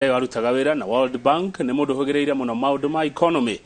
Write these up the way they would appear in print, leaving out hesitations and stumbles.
Arutaga wĩra na World Bank, nĩ mũndũ ũhũgĩrĩire mũno maũndũ ma economy.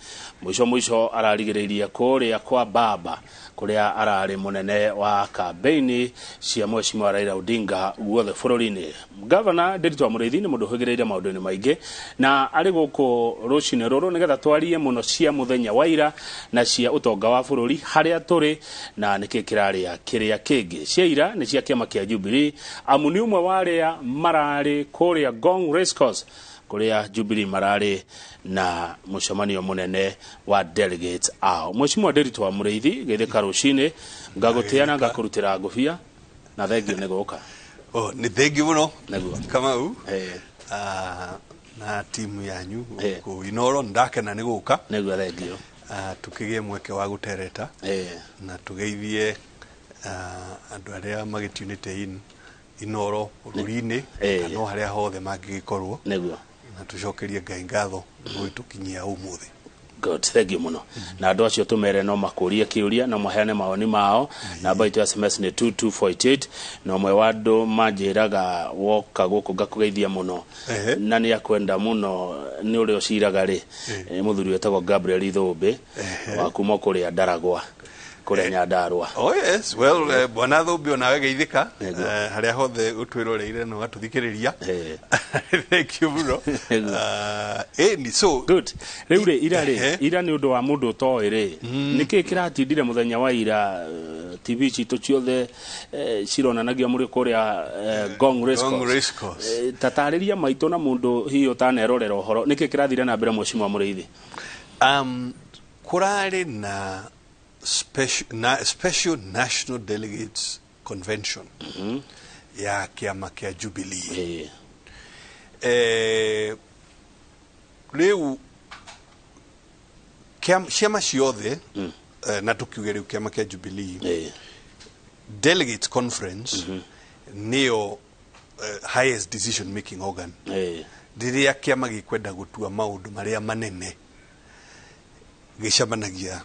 Mũico mũico ararigĩrĩirie kũrĩa kwa baba kũrĩa ararĩ mũnene wa kambeini cia Mheshimiwa Raila Odinga guothe bũrũri-inĩ. Gavana Ndiritu wa Mũrĩithi nĩ mũndũ ũhũgĩrĩire maũndũ-inĩ maingĩ na arĩ gũkũ rũcinĩ rũrũ nĩgetha twarie mũno cia mũthenya wa ira na cia ũtonga wa bũrũri harĩa tũrĩ na nĩkĩ kĩrarĩa kĩrĩa kĩngĩ. Cia ira nĩ cia kĩama kĩa Jubilee, amu nĩ ũmwe wa arĩa mararĩ kũrĩa Ngong Racecourse kũrĩa Jubilee mararĩ na mũcemanio mũnene wa delegates ao. Mheshimiwa Ndiritu wa Mũrĩithi, geithĩka rũcinĩ, ngagũtĩa na ngakũrutĩra ngũbia na thengiũ nĩ gũka. Oh, nĩ thengiũ mũno. Nĩguo. Kamau. Na timu yanyu kũu Inoro, ndakena nĩ gũka. Nĩguo, thengiũ. Tukĩgĩe mweke wa gũtereta na tũgeithie andũ arĩa magĩtunĩte in Inoro bũrũri-inĩ kana o harĩa hothe mangĩgĩkorwo. Na tũcokerie Ngai ngatho gũgĩtũkinyia ũmũthĩ. Good, thank you mũno. Na andũ acio tũmere no makũrie kĩũria, no maheane mawoni mao. Namba itũ ya SMS nĩ 22488. Na ũmwe wa andũ manjĩraga woka gũkũ ngakũgeithia mũno na nĩ akwenda mũno nĩ ũrĩa ũciraga rĩ, mũthuri wĩtagwo Gabriel Ithũmbĩ wa kuma kũrĩa Ndaragwa, kũrĩa Nyandarua. Oh yes, well, bwana Thũmbĩ, onawe geithĩka. Nĩguo. Harĩa hothe ũtwĩroreire na ũgatũthikĩrĩria. Thank you mũno. Nĩguo. Ĩni so Good. Rĩu rĩ, ira rĩ, ira nĩ ũndũ wa mũndũ ũtoĩ rĩ, nĩkĩ kĩratindire mũthenya wa ira? TV citũ ciothe cironanagia mũrĩ kũrĩa Ngong Racecourse. Ngong Racecourse. Tatarĩria maitũ na mũndũ hihi ũtanerorera ũhoro, nĩkĩ kĩrathire na mbere, Mheshimiwa Mũrĩithi? Kũrarĩ na special National Delegates Convention ya kĩama kĩa Jubilee. Rĩu ciama ciothe, na tũkiuge rĩu kĩama kĩa Jubilee, Delegates Conference nĩyo highest decision making organ. Rĩrĩa kĩama gĩkwenda gũtua maũndũ marĩa manene, gĩcemanagia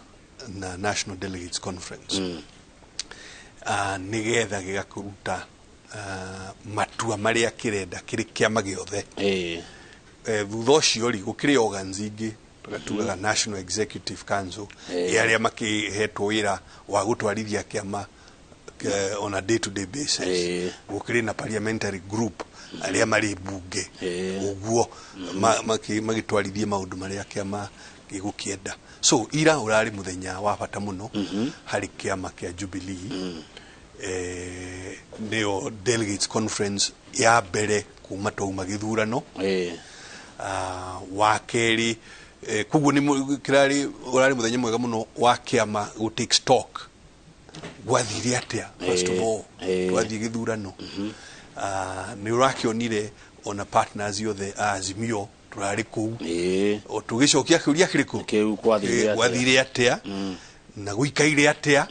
na National Delegates Conference nĩgetha gĩgakũruta matua marĩa kĩrenda kĩrĩ kĩama gĩothe. Thutha ũcio rĩ, gũkĩrĩ organs ingĩ tugaga National Executive Council, arĩa makĩhetwo wĩra wa gũtwarithia kĩama on a day to day basis. Gũkĩrĩ na parliamentary group, arĩa marĩ mbunge ũguo magĩtwarithie maũndũ marĩa kĩama gĩgũkĩenda. So ira ũrarĩ mũthenya wa bata mũno harĩ kĩama kĩa Jubilee. Nĩyo delegates conference ya mbere kuma twauma gĩthurano. Wa kerĩ, koguo nĩ kĩrarĩ ũrarĩ mũthenya mwega mũno wa kĩama gũ take stock gwathire atĩa. First of all, twathiĩ gĩthurano, nĩ ũrakĩonire ona partners othe a Azimio tũrarĩ kũu o tũgĩcokia kĩũria kĩrĩkũ? Kĩu, gwathire Eh, atĩa? Gwathire atĩa na gũikaire atĩa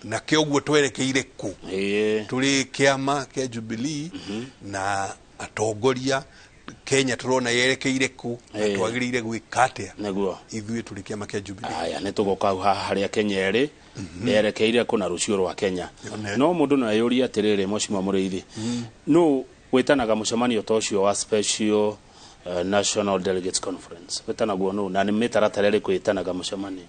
na kĩoguo twerekeire kũ tũrĩ kĩama kĩa Jubilee na atongoria Kenya tũrona yerekeire kũ na twagĩrĩire gwĩka atĩa ithuĩ tũrĩ kĩama kĩa Jubilee. Aya, nĩ tũgoka hau haha harĩa Kenya ĩrĩ yerekeire kũ na rũciũ rwa Kenya. Yone. No mũndũ no eyũrie atĩrĩrĩ, Mheshimiwa Mũrĩithi, nũ wĩtanaga mũcemanio ta ũcio wa special National Delegates Conference? Wĩtanagwo nũ na nĩ mĩtaratara ĩrĩkũ ĩtanaga mũcemanio?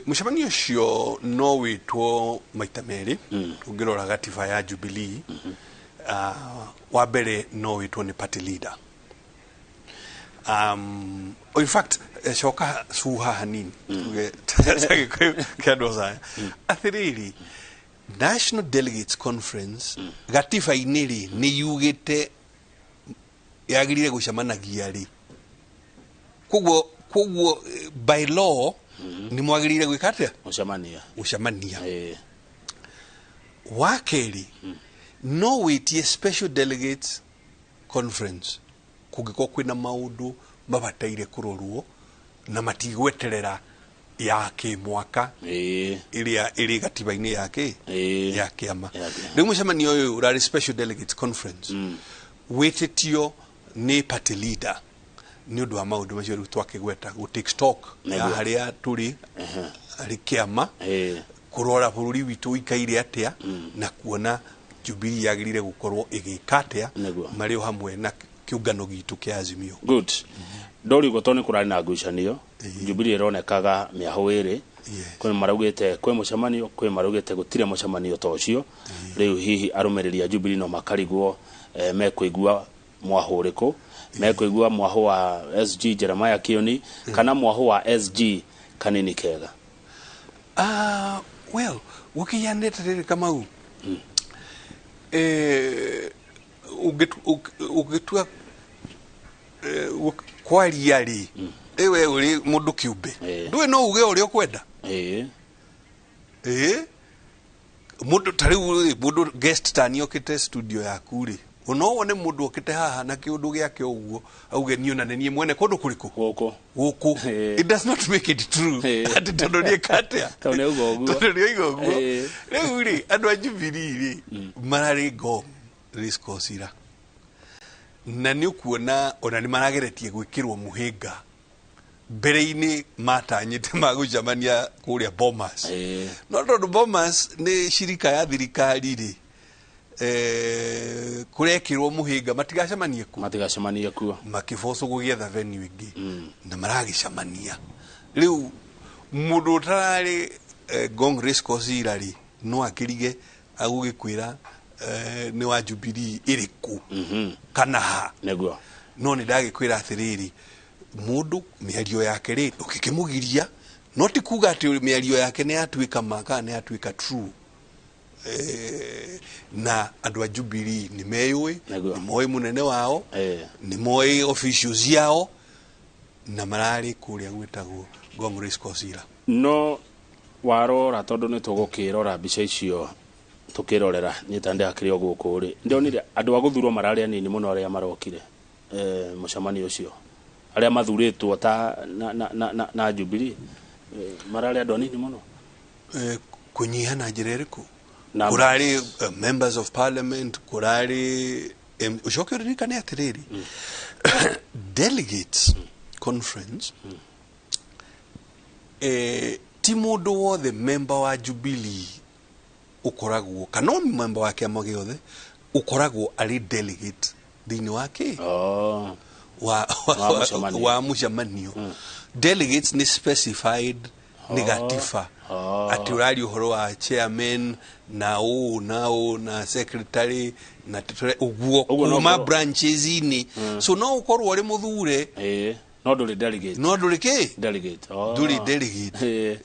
Mũcemanio ũcio no wĩtwo maita merĩ. Ũngĩrora gatiba ya Jubilee, wa mbere no wĩtwo nĩ party leader. In fact, coka cuha hanini tuge ta Gĩkũyũ kĩa andũ acaya atĩrĩrĩ, National Delegates Conference gatiba-inĩ rĩ nĩ yugĩte yagĩrĩire gũcemanagia rĩ. Koguo by law nĩ mwagĩrĩire gwĩka atĩa? Mũcemanio. Gũcemania. Wa kerĩ, no wĩtie special delegates conference kũngĩkorwo kwĩna maũndũ mabataire kũrorwo na matigweterera ya kĩmwaka ĩrĩa ĩrĩ gatiba-inĩ ya kĩ ya kĩama. Ya kĩama. Rĩu mũcemanio ũyũ ũrarĩ special delegates conference wĩtĩtio nĩ party leader nĩ ũndũ wa maũndũ macio rĩu twakĩgweta, gũ take stock ya harĩa tũrĩ harĩ kĩama, kũrora bũrũri witũ ũikaire atĩa na kuona Jubilee yagĩrĩire gũkorwo ĩgĩka atĩa marĩ o hamwe na Kiungano gitu kia Azimio. Good. Ndori uguo to ni kurari na ngucanio. Jubilee ironekaga miahu iri. Kwi maraugite kwi mucemanio, kwi maraugite gutire mucemanio ta ucio. Riu hihi arumiriri a Jubilee no makarigwo mekuigua mwahu uriku, mekuigua mwahu wa SG Jeremiah Kioni kana mwahu wa SG Kanini Kega. Well, gukiyandete riri Kamau. Ugitua kwaria ri ewe uri mundu kiumbe ndui no uge uria ukwenda. Mundu tariu mundu guest tani okite studio yaku ri ono wone mundu okite haha na kiundu giake uguo auge ni ona nie mwene kundu kuriku guku guku. It does not make it true ati tondu nie katia tondu ugo uguo tondu ni ugo uguo. Riu ri andu a Jubilee ri marari go riskosira na ni ukuona ona ni marageretie gwikirwo muhinga mbere-ini matanyite magucemania kuria Bomas. No tondu Bomas ni shirika ya thirikari ri kurekirwo muhinga matigacemanie ku makiboco gugietha venue ingi na maragicemania. Riu mundu utarari Ngong Race Course ira ri no akirige agugikwira ni wa Jubilee iriku kana ha niguo. No ni ndagikwira atiriri mundu miario yake ri ukikimugiria no ti kuga ati miario yake ni yatuika maka ni yatuika true. Na andu a Jubilee ni meyui ni moi munene wao ni moi officials yao na marari kuria gwitagwo Ngong Race Course ira. No warora tondu ni tugukirora mbica icio tukirorera nyitande akiri guku ri ndionire andu a guthurwo marari anini muno aria marokire mucemanio ucio aria mathuritwo ta na Jubilee marari andu anini muno. Kunyiha na njira iriku kurari members of parliament kurari ucoke uririkane atiriri delegates conference ti mundu wothe member wa Jubilee ukoragwo kana member wa kiama giothe ukoragwo ari delegate thiini wake wa mucemanio. Delegates ni specified ni gatifa ati urari uhoro wa chairman na u na secretary na uguo kuma branches ini. So no ukorwo uri muthure no nduri delegate, no nduri ki delegate, nduri delegate.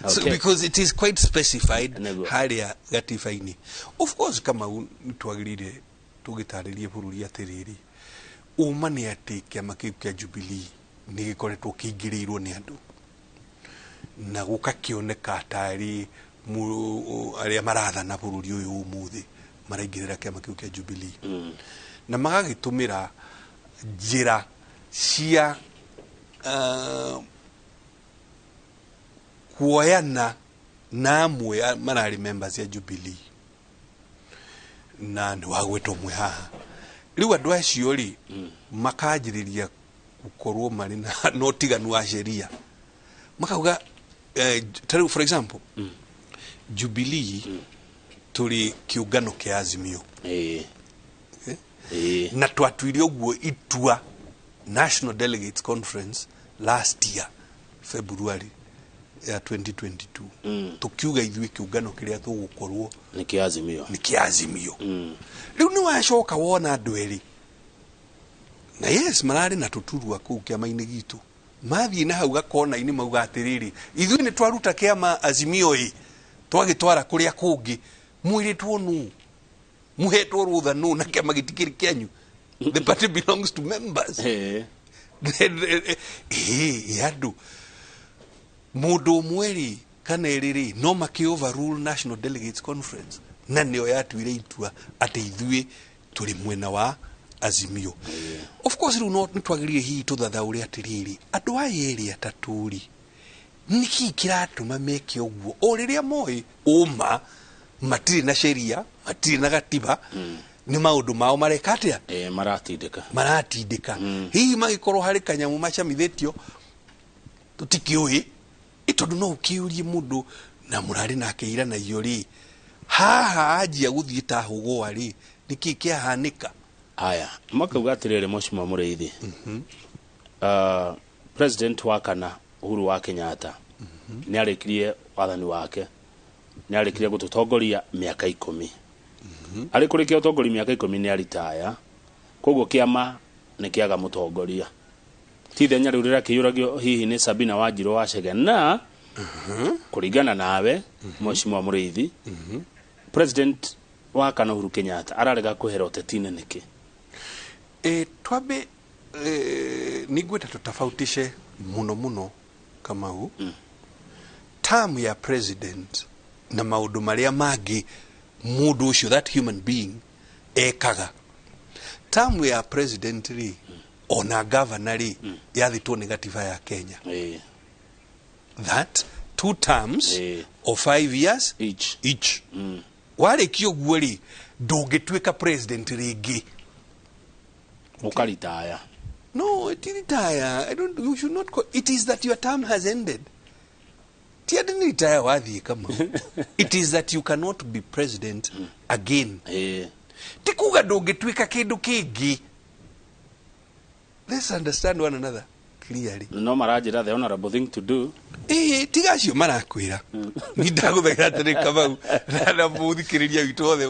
So because it is quite specified haria gatifa-ini. Of course kama twagirire tugitaririe bururi atiriri uma ni ati kiama kiu kia Jubilee ni gikoretwo kiingiriirwo ni andu na gukakioneka tari aria marathana bururi uyu umuthi maraingirira kiama kiu kia Jubilee na magagitumira njira cia kuoyana na amwe marari members ya Jubilee na ni wagwetwo mwe haha. Riu andu acio ri makanjiriria gukorwo mari na utiganu wa sheria makauga tariu for example Jubilee turi kiungano kia Azimio na twatuire uguo itua National Delegates Conference last year February ya 2022 tukiuga ithuĩ kiungano kiria tugukorwo ni kia Azimio ni kia Azimio. Riu ni wacoka wona andu eri na yes marari na tuturua kuu kiama-inĩ gitu mathiĩ na hau gakona-inĩ mauga atiriri ithuĩ nĩ twaruta kiama Azimio ĩ twagĩtwara kũrĩa kũngĩ mwĩrĩtwo nũ muhetwo rutha nũ na kiama gĩtikĩrĩ kĩanyu. The party belongs to members. Andu mundu umwe ri kana eri ri no maki overrule National Delegates Conference na nio yatuire itua ati ithuĩ turi mwena wa Azimio. Of course riu no nitwagirire hihi tuthathaure atiriri andu aya eri atatu ri niki kiratuma meke uguo o riria moi uma matiri na sheria matiri na gatiba ni maundu mao mareka atia maratindika hihi magikorwo hari kanyamu macamithitio tutikiui itondu no ukiurie mundu na murari nake ira na iyo ri haha anjia guthie ta hugwa ri niki kiahanika. Aya makauga atiriri, Mheshimiwa Mũrĩithi, president wa kana Uhuru wa Kenyatta nĩ arĩkirie wathani wake, nĩ arĩkirie gũtũtongoria mĩaka 10. Arĩ kũrĩkia ũtongoria mĩaka 10 nĩ aritaya, koguo kĩama nĩ kĩaga mũtongoria. Ti ithenya rĩu rĩrakĩiyũragio hihi nĩ Sabina Wanjirũ wa Chege, na kũringana nawe Mheshimiwa Mũrĩithi, president wa kana Uhuru Kenyatta ararega kwehera ũteti-inĩ nĩkĩ? Twambe ningwenda tutofautishe muno muno, Kamau, term ya president na maundu maria mangĩ mundu ucio, that human being, ekaga. Term ya president rĩ, ona governor rĩ, yathitwo nĩ gatiba ya Kenya that two terms of 5 years each. Each. Warĩkia ũguo rĩ, ndũngĩtuĩka president rĩngĩ. Ũkaritaya. No, it retire. I don't. You should not call. It is that your term has ended. Ti atĩ nĩ retire wathiĩ kama. It is that you cannot be president again. Ti kuga ndũngĩtuĩka kĩndũ kĩngĩ. Let's understand one another clearly. No maranjĩra the honorable thing to do. Ĩĩ, tiga acio marakwĩra. Ni ndagũthaitha atĩrĩ, Kamau, na mũthikĩrĩria witũ wothe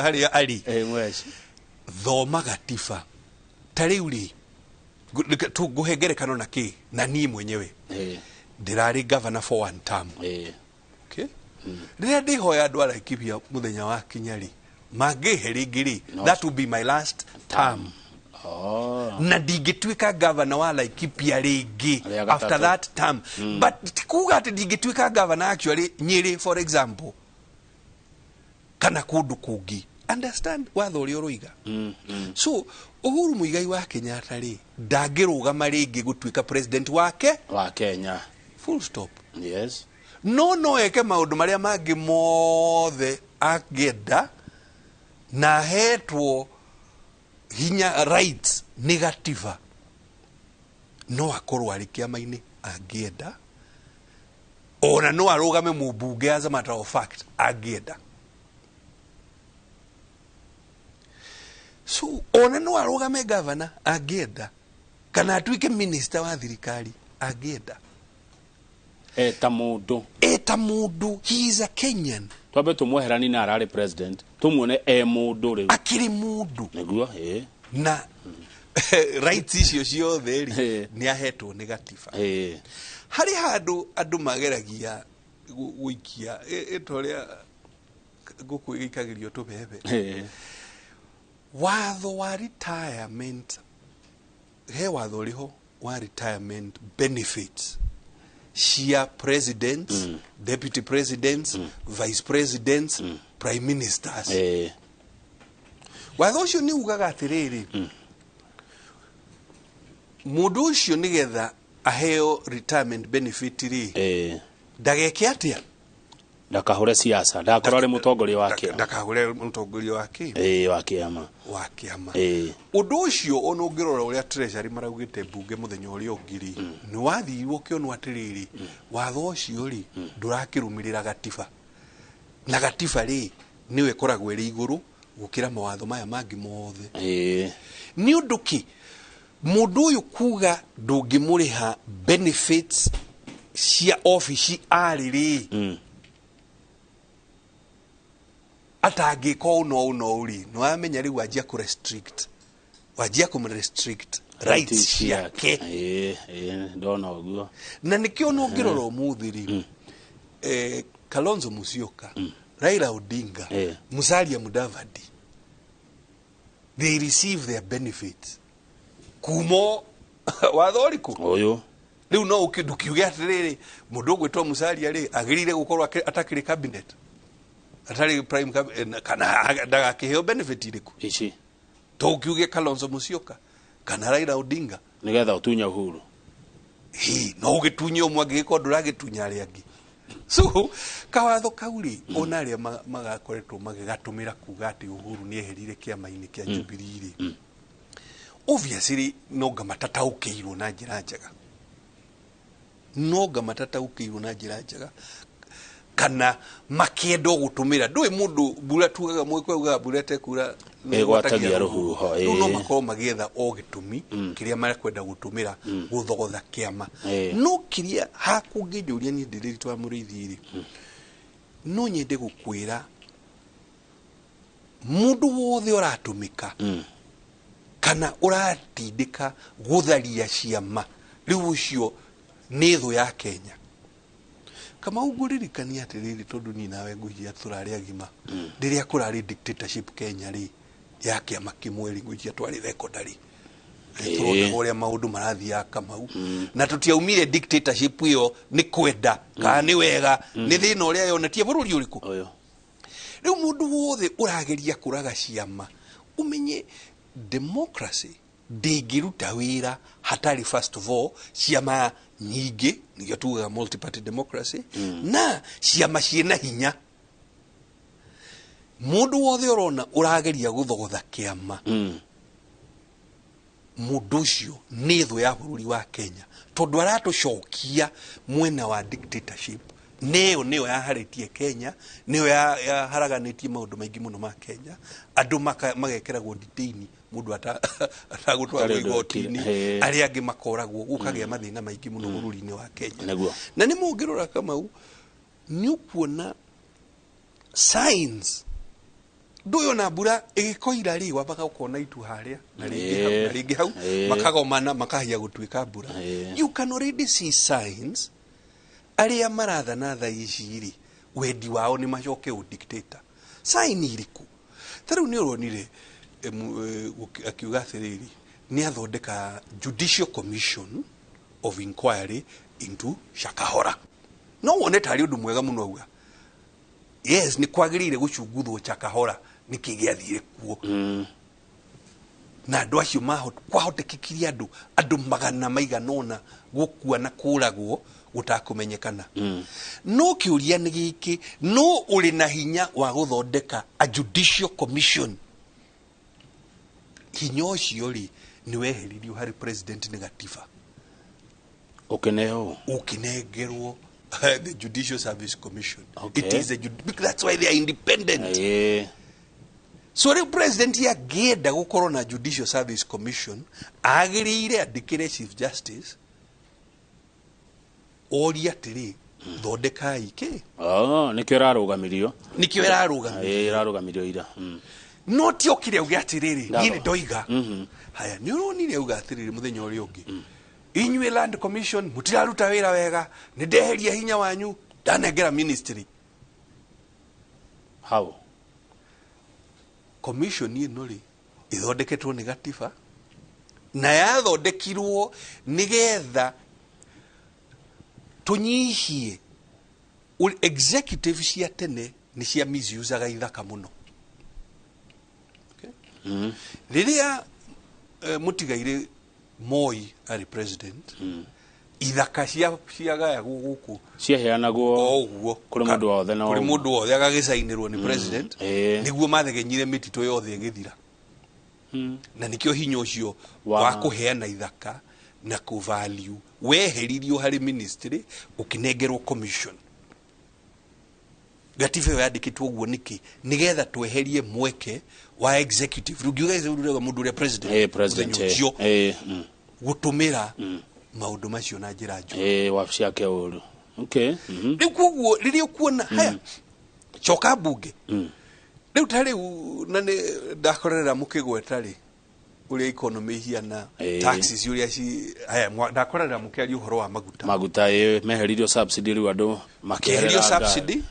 harĩa arĩ. Mweshi. Thoma gatiba. Ta rĩu rĩ, ngũhe ngerekano na kĩ na niĩ mwenyewe ndĩrarĩ governor for one term. Okay? Rĩrĩa ndĩhoya andũ a Laikipia mũthenya wa kinya rĩ, mangĩhe rĩngĩ rĩ, No. that will be my last term. Na ndingĩtuĩka governor wa Laikipia rĩngĩ Rĩa gatatũ. after that term. But ti kuga atĩ ndingĩtuĩka governor actually Nyĩrĩ, for example, kana kũndũ kũngĩ. Understand watho ũrĩa ũroiga. So Uhuru Muigai wa Kenyatta rĩ, ndangĩrũgama rĩngĩ gũtuĩka president wake wa Kenya. Full stop. No eke maũndũ marĩa mangĩ mothe angĩenda na ahetwo hinya, rights nĩ gatiba. No akorwo arĩ kĩama-inĩ angĩenda, ona no arũgame mũmbunge, as a matter of fact, angĩenda. So ona no arũgame gavana angĩenda, kana atuĩke minister wa thirikari angĩenda. Eta mũndũ. Eta mũndũ, he is a Kenyan. Twambe tũmweherani na ararĩ president, tũmuone e mũndũ rĩu. Akĩrĩ mũndũ. Nĩguo, ĩ. Na rights icio ciothe rĩ, nĩ ahetwo nĩ gatiba. Harĩ handũ andũ mageragia gũikia ĩta ũrĩa ngũkũ ĩikagĩrio tũbebe. Watho wa retirement, he watho ũrĩho wa retirement benefits cia presidents, deputy presidents, vice presidents, prime ministers. Watho ũcio nĩ ugaga atĩrĩrĩ, mũndũ ũcio nĩgetha aheo retirement benefit rĩ, ndageke atĩa? Ndakahũre siasa, ndakorwo arĩ mũtongoria wa kĩama. Ndakahũre mũtongoria wa kĩ? Ĩ, wa kĩama. Wa kĩama. Ũndũ ũcio ona ũngĩrora ũrĩa Treasury maraugĩte mbunge mũthenya ũrĩa ũngĩ rĩ, nĩ wathiirwo ũkĩonwo atĩrĩrĩ, watho ũcio rĩ, ndũrakĩrũmĩrĩra gatiba, na gatiba rĩ, nĩyo ĩkoragwo ĩrĩ igũrũ gũkĩra mawatho maya mangĩ mothe. Nĩ ũndũ kĩ mũndũ ũyũ kuga ndũngĩmũrĩha benefits cia obici arĩ rĩ, atangĩka ũũ na ũũ na ũũ rĩ, nĩ wamenya rĩu wanjia kũ restrict, wanjia kũ restrict rights ciake. Ĩ, ndona ũguo. Na nĩkĩo ona ũngĩrora ũmũthĩ rĩ, Kalonzo Musyoka, Raila Odinga, Musalia Mudavadi, they receive their benefits kumo watho ũrĩkũ? Ũyũ. Rĩu no ndũkiuge atĩrĩrĩ, mũndũ ũgwĩtwo Musalia rĩ, agĩrĩire gũkorwo atakĩrĩ cabinet, atarĩ prime kana ndagakĩheo benefit irĩkũ? Ici. Tũkiuge Kalonzo Musyoka kana Raila Odinga. Nĩgetha ũtunye Uhuru. Hi, no ũgĩtunye ũmwe angĩgĩkorwo ndũragĩtunya arĩa angĩ. So kawatho kau rĩ, ona arĩa magakoretwo magĩgatũmĩra kuga atĩ Uhuru nĩ eherire kĩama-inĩ kĩa Jubilee rĩ, obviously no nga matataũkĩirwo na njĩra njega, no nga matataũkĩirwo na njĩra njega. Kana makienda gũtũmĩra ndũĩ mũndũ mbura tugaga mwĩkwe ugaga mbura ĩtekura Ĩgwatagia rũhuho, rĩu no makorwo magĩetha o gĩtũmi kĩrĩa marekwenda gũtũmĩra gũthogotha kĩama. No kĩrĩa hakũngĩnjũria niĩ ndĩrĩritũ wa mũrĩithi rĩ, no nyende gũkwĩra mũndũ wothe ũratũmĩka kana ũratindĩka gũtharia ciama rĩu ũcio nĩ thũ ya Kenya. Kamau, ngũririkania atĩrĩrĩ, tondũ niĩ nawe ngwĩciria tũrarĩ agima rĩrĩa kũrarĩ dictatorship Kenya rĩ, ya kĩama kĩmwe rĩ, ngwĩciria twarĩ secondary. Tũronaga ũrĩa maũndũ marathiaga, Kamau, na tũtiaumire dictatorship ĩyo nĩ kwenda kana nĩ wega, nĩ thĩna ũrĩa yonetie bũrũri ũrĩkũ. Ũyũ. Rĩu mũndũ wothe ũrageria kũraga ciama, ũmenye democracy ndĩngĩruta wĩra hatarĩ first of all ciama nyingĩ, nĩkĩo tugaga multi-party democracy, na ciama ciĩna hinya. Mũndũ wothe ũrona ũrageria gũthogotha kĩama, mũndũ ũcio nĩ thũ ya bũrũri wa Kenya, tondũ aratũcokia mwena wa dictatorship. Nĩyo nĩyo yaharĩtie Kenya, nĩyo yaharaganĩtie maũndũ maingĩ mũno ma Kenya. Andũ magekeragwo detain mũndũ atagũtwarwo Atarĩ ũndũ igoti-inĩ, ekire. Arĩa angĩ makoragwo, gũkagĩa mathĩna maingĩ mũno bũrũri-inĩ wa Kenya. Na nĩ mũngĩrora, Kamau, nĩ ũkuona signs. Ndũĩ ona mbura ĩgĩkoira rĩ, wambaga ũkona itu harĩa na rĩngĩ hau, na rĩngĩ hau, makagomana makahia gũtuĩka mbura. You can already see signs arĩa marathana thaa ici rĩ, wendi wao nĩ macoke ũ dictator. Sign irĩkũ? Ta rĩu nĩ ũronire akiuga atĩrĩrĩ, nĩ athondeka Judicial Commission of Inquiry into Shakahora. No wone tarĩ ũndũ mwega mũno auga yes, nĩ kwagĩrĩire gũcunguthwo Chakahora nĩkĩ gĩathire kuo, na andũ acio kwahotekekirie andũ magana maigana ũna gũkua na kũragwo gũtakũmenyekana. No kĩũria nĩ gĩkĩ, no ũrĩ na hinya wa gũthondeka a judicial commission? Hinya ũcio rĩ, nĩ weheririo harĩ president nĩ gatiba. Ũkĩneo. Ũkĩnengerwo the Judicial Service Commission. It is a that's why they are independent. So rĩu president angĩenda gũkorwo na Judicial Service Commission, agĩrĩire andĩkĩre Chief Justice orie atĩrĩ, thondekai kĩ. Oh, nĩkĩo ĩrarũgamirio. Nĩkĩo ĩrarũgamia. Ĩrarũgamirio ira. No ti okire auge atĩrĩrĩ, niĩ nĩ ndoiga. Haya, nĩ ũronire auga atĩrĩrĩ mũthenya ũrĩa ũngĩ, inyuĩ Land Commission mũtiraruta wĩra wega, nĩ ndeheria hinya wanyu, ndanengera ministry. How? Commission ĩno rĩ, ĩthondeketwo nĩ gatiba na yathondekirwo nĩgetha tũnyihie executive cia tene nĩ cia misusaga ithaka mũno. Okay? Rĩrĩa mũtigairĩ Moi arĩ president, ithaka cia ciagayagwo gũkũ Ciaheanagwo o ũguo kũrĩ mũndũ wothe na kũrĩ ũguo. Mũndũ wothe agagĩcainĩrwo nĩ president. Nĩguo mathegenyire mĩtitũ yothe ĩgĩthira, na nĩkĩo hinya ũcio wa kũheana ithaka na kũvalue weheririo harĩ ministry ũkĩnengerwo commission. Gatiba ĩyo yandĩkĩtwo ũguo nĩkĩ? Nĩgetha tweherie mweke wa executive. Rĩu ngiuga executive, ũrĩa mũndũ ũrĩa president, president mũthenya ũcio gũtũmĩra maũndũ macio na njĩra njũru. Wabici yake ũru. Okay. Rĩu koguo rĩrĩa ũkuona haya, coka mbunge rĩu, ta rĩu na nĩ ndakorerera mũkĩgweta rĩ ũrĩa economy ihiana, taxes ũrĩa ci haya, ndakorerera mũkĩaria ũhoro wa maguta. Maguta, meheririo subsidy, rĩu andũ Kĩeherio makĩherera subsidy.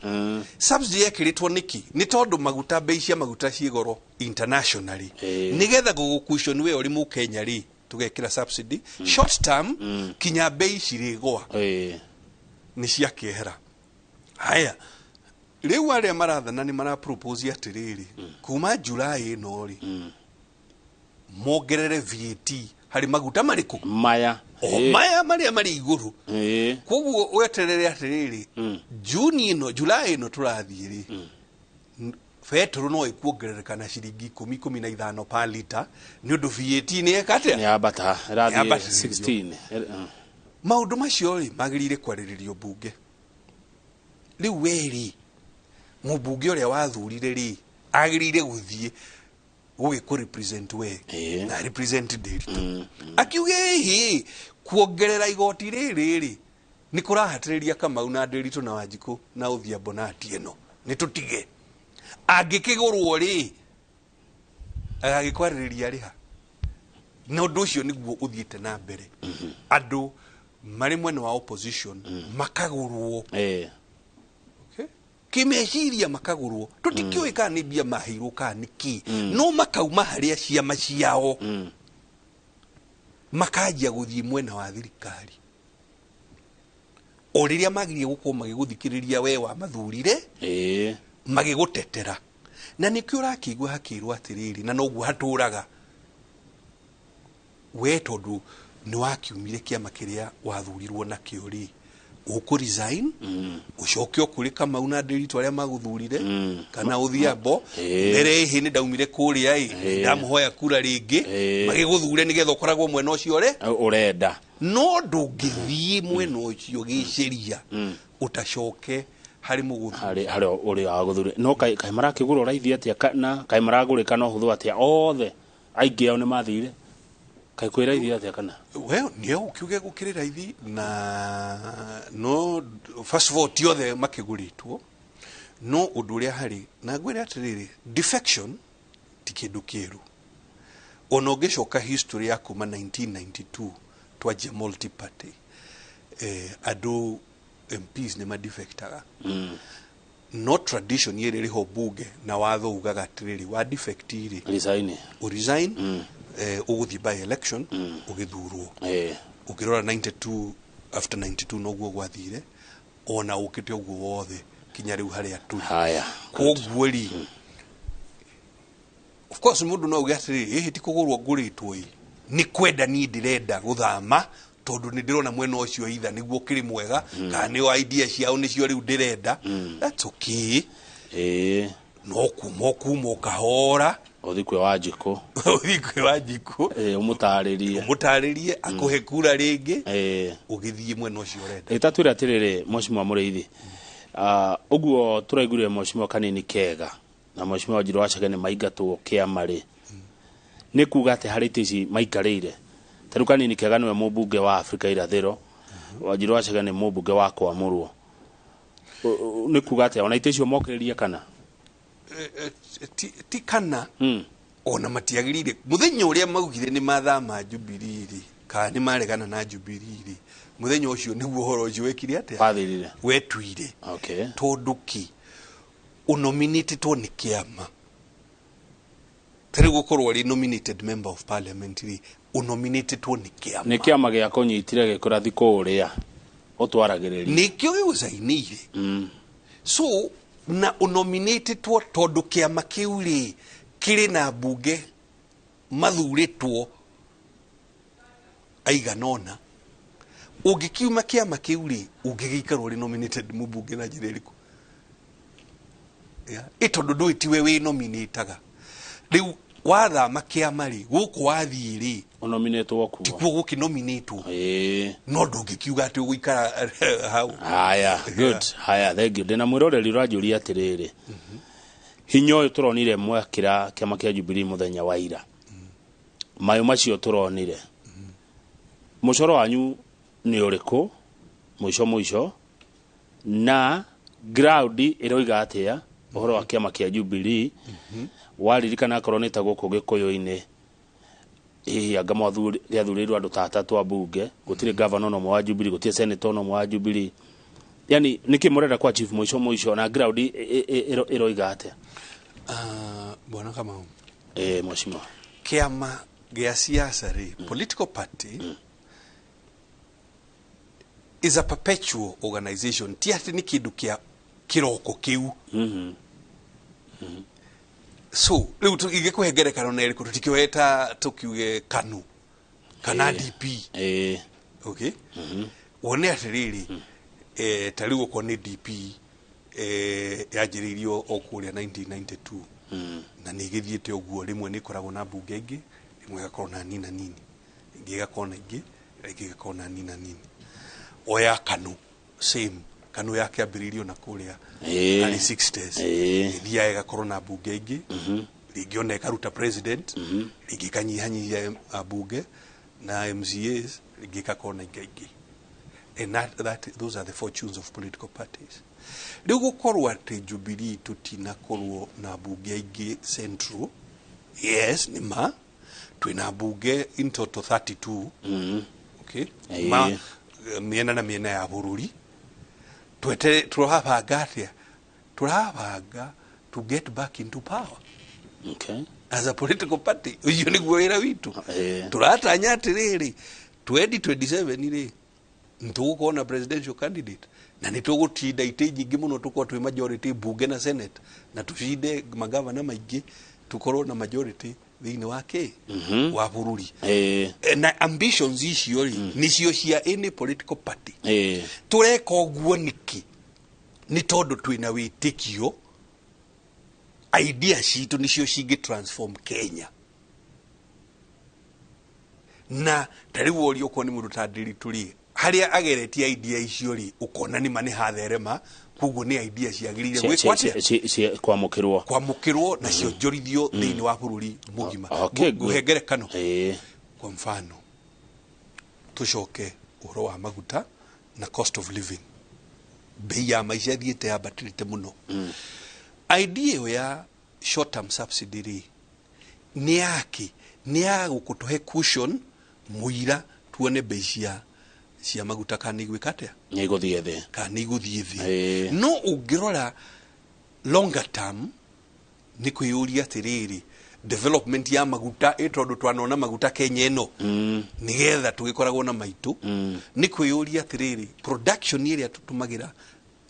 Subsidy yekĩrĩtwo nĩkĩ? Nĩ tondũ maguta, bei cia maguta ciĩ goro internationally. Nĩgetha gũgũcushion we ũrĩ mũkenya rĩ, tũgekĩra subsidy short term kinya bei cirĩgwa. Nĩ ciakĩehera. Haya, rĩu arĩa marathana nĩ marapropose atĩrĩrĩ, kuma July ĩno rĩ, mongerere VAT harĩ maguta marĩkũ? Maya. O maya marĩa marĩ igũrũ. Koguo weterere atĩrĩrĩ, Juni ĩno, July ĩno tũrathiĩ rĩ, betũrũ no ĩkuongerereka na ciringi 10, 15 per lita, nĩ ũndũ VAT nĩ eka atĩa? Nĩ ambata ĩrathiĩ. Yambatĩrĩrio. 16. Maũndũ macio rĩ, magĩrĩire kwarĩrĩrio mbunge. Rĩu we-rĩ, mũmbunge ũrĩa wathurire rĩ, agĩrĩire gũthiĩ gũgĩkũ represent we na represent Ndiritu. Akiuge ĩhĩ, kuongerera igoti rĩrĩ rĩ, nĩ kũrahatĩrĩria Kamau na Ndiritu na Wanjikũ na Odhiambo na Atieno, nĩ tũtige. Angĩkĩgũrwo rĩ, agagĩkwarĩrĩria rĩha. Na ũndũ ũcio nĩguo ũthiĩte na mbere. Andũ marĩ mwena wa opposition makagũrwo. Okay? Kĩmeciria makagũrwo. Tũtikĩũĩ kana nĩ mbia maheirwo kana nĩ kĩ. No makauma harĩa ciama ciao. Makanjia gũthiĩ mwena wa thirikari. O rĩrĩa magĩrĩire gũkorwo magĩgũthikĩrĩria we wa mathurire, magĩgũtetera. Na nĩkĩo ũrakĩigua hakĩrwo atĩrĩrĩ, na noguo hatũraga. We tondũ nĩ wakiumire kĩama kĩrĩa wathurirwo nakĩo rĩ, ũkũ resign, ũcoke o kũrĩ Kamau na Ndiritu arĩa magũthurire, kana Odhiambo, mbere ĩhĩ nĩ ndaumire kũrĩa ĩ, ndamũhoya kura rĩngĩ, magĩgũthure nĩgetha ũkoragwo mwena ũcio ũrenda. No ndũngĩthiĩ mwena ũcio gĩceria ũtacoke harĩ mũgũthuri. Harĩ ũrĩa wagũthure. No kaĩ marakĩgũrwo raithi atĩa, na kaĩ maragũrĩka na ũhũthũ atĩa? Othe aingĩ ao nĩ mathire. Kaĩ kwĩ raithi atĩa kana? Well, nĩ ũkiuge gũkĩrĩ raithi na no first of all ti othe makĩgũrĩtwo, no ũndũ ũrĩa harĩ na ngwĩre atĩrĩrĩ, defection ti kĩndũ kĩerũ. Ona ũngĩcoka history ya kuma 1992 twanjia multi party, andũ MPs nĩ madefectaga. No tradition ĩrĩ ĩrĩho bunge na watho ugaga atĩrĩrĩ, wa defect rĩ, resign, ũresign, ũgũthiĩ by election ũgĩthurwo. Ũkĩrora 92, after 92 noguo gwathire, ona ũkĩte ũguo wothe kinya rĩu harĩa tũrĩ. Haya. Koguo rĩ, of course mũndũ no auge atĩrĩrĩ, ĩhĩ ti kũgũrwo ngũrĩtwo ĩ, nĩ kwenda niĩ ndĩrenda gũthama tondũ nĩ ndĩrona mwena ũcio either nĩguo ũkĩrĩ mwega, kana nĩo idea ciao nĩcio rĩu ndĩrenda. That's okay. No kuma kuma ũkahora, ũthiĩ kwĩ Wanjikũ. Ũthiĩ kwĩ Wanjikũ. Ũmũtarĩrie. Ũmũtarĩrie, akũhe kura rĩngĩ, ũgĩthiĩ mwena ũcio ũrenda. Ta twĩre atĩrĩrĩ, Mheshimiwa Mũrĩithi, ũguo tũraiguire Mheshimiwa Kanini Kega na Mheshimiwa Wanjirũ Wachage nĩ maingatwo kĩama rĩ, nĩ kuga atĩ harĩ itĩ ici maikarĩire. Ta rĩu Kanini Kega nĩwe mũmbunge wa Afrika Irathĩro, Wanjirũ Wachage nĩ mũmbunge wa Kwamũrwo. Nĩ kuga atĩ ona itĩ icio mokĩrĩrie kana? Ti kana, ona matiagĩrĩire. Mũthenya ũrĩa maugire nĩ mathama Jubilee rĩ, kana nĩ maregana na Jubilee rĩ, mũthenya ũcio nĩguo ũhoro ũcio wekire atĩa? Wathirire. Wetuire. Tondũ kĩ? Ũnominĩtĩtwo nĩ kĩama. Ta rĩu gũkorwo ũrĩ nominated member of parliament rĩ, ũnominĩtĩtwo nĩ kĩama. Nĩ kĩama gĩa kũnyitire gĩkũrathi kũrĩa ũtwaragĩrĩria. Nĩkĩo gĩgũcainĩire. So na ũnominĩtĩtwo tondũ kĩama kĩu rĩ kĩrĩ na mbunge mathurĩtwo aigana ũna. Ũngĩkiuma kĩama kĩu rĩ, ũngĩgĩikara ũrĩ nominated mũmbunge na njĩra ĩrĩkũ? Ĩ tondũ ndũĩ tiwe wĩ nominataga. Rĩu wathama kĩama rĩ, gũkũ wathiĩ rĩ, Ũnominĩtwo kuo. Tikuo gũkĩnominĩtwo. No ndũngĩkiuga atĩ ũgũikara hau. Haya, good. Haya, thank you. Ndĩna mwĩroreri ũranjũria atĩrĩrĩ, hinya ũyũ tũronire mwakĩra kĩama kĩa Jubilee mũthenya wa ira, mayũ macio tũronire, mũcoro wanyu nĩ ũrĩkũ mũico mũico, na ground ĩroiga atĩa ũhoro wa kĩama kĩa Jubilee? Waririkana akorwo nĩ ta gũkũ Gĩkũyũ-inĩ, hihi anga gĩathurĩirwo andũ ta atatũ a mbunge, gũtirĩ governor ona ũmwe wa Jubilee, gũtirĩ senator ona ũmwe wa Jubilee. Yani nĩkĩ mũrenda kwa chief mũico mũico, na ground ĩroiga atĩa? Bwana Kamau. Mheshimiwa. Kĩama gĩa siasa rĩ, political party is a perpetual organization. Ti atĩ nĩ kĩndũ kĩa kĩroko kĩu. So rĩu ingĩkũhe ngerekano na ĩrĩkũ, tũtikĩoe ta tũkiuge KANU kana DP. Okay? Wone atĩrĩrĩ, ta rĩu okorwo nĩ DP, yanjĩrĩirio o kũrĩa 1992. Na nĩ ĩgĩthiĩte ũguo, rĩmwe nĩ ĩkoragwo na mbunge ingĩ, rĩmwe ĩgakorwo na nini na nini, ĩngĩ ĩgakorwo na ingĩ, ĩngĩ ĩgakorwo na nini na nini. Oya KANU same. KANU yakĩambĩrĩirio na kũrĩa Ĩĩ. early 60s. Ĩĩ. Ĩthiaga ĩgakorwo na mbunge ingĩ, rĩngĩ ona ĩkaruta president, rĩngĩ ĩkanyihanyihia ambunge na MCAs, rĩngĩ ĩgakorwo na ingĩ ingĩ. And those are the fortunes of political parties. Rĩu gũkorwo atĩ Jubilee tũtinakorwo na mbunge aingĩ central, yes, nĩ ma twĩna mbunge in total 32. Okay. Ma mĩena na mĩena ya bũrũri. Twete turabanga atĩa? Turabanga to get back into power. Okay. As a political party, ũcio nĩguo wĩra witũ. Tũratanya atĩrĩrĩ, 2027 rĩ, nĩtũgũkorwo na presidential candidate na nĩtũgũtinda itĩ nyingĩ mũno, tũkorwo twĩ majority bunge na senate, na tũcinde magavana maingĩ, tũkorwo na majority thĩinĩ wa kĩ wa bũrũri. Na ambitions icio rĩ, nĩcio cia any political party. Tũreka ũguo nĩkĩ? Nĩ tondũ twĩna wĩtĩkio idea citũ nĩcio cingĩ transform Kenya. Na ta rĩu woria okorwo nĩ mũndũ ta Ndiritu rĩ, harĩa ageretie idea icio rĩ, ũkona nĩ ma nĩ hatherema, koguo nĩ idea ciagĩrĩire gwĩkwo atĩa? Kwamũkĩrwo. Kwamũkĩrwo na cionjorithio thĩinĩ wa bũrũri mũgima. Ngũhe ngerekano. Kwa mfano, tũcoke ũhoro wa maguta na cost of living, bei ya maica ĩthiĩte yambatĩrĩte mũno. Idea ĩyo ya short term subsidy rĩ, nĩ yake nĩ ya gũkũtũhe cushion mũira tuone bei cia maguta kana nĩ igwĩka atĩa, nĩ igũthiĩ thĩ, kana nĩ igũthiĩ thĩ. No ũngĩrora longer term, nĩ kwĩyũria atĩrĩrĩ, development ya maguta ĩ tondũ twanona maguta Kenya ĩno, nĩgetha tũgĩkoragwo na maitũ, nĩ kwĩyũria atĩrĩrĩ, production ĩrĩa tũtũmagĩra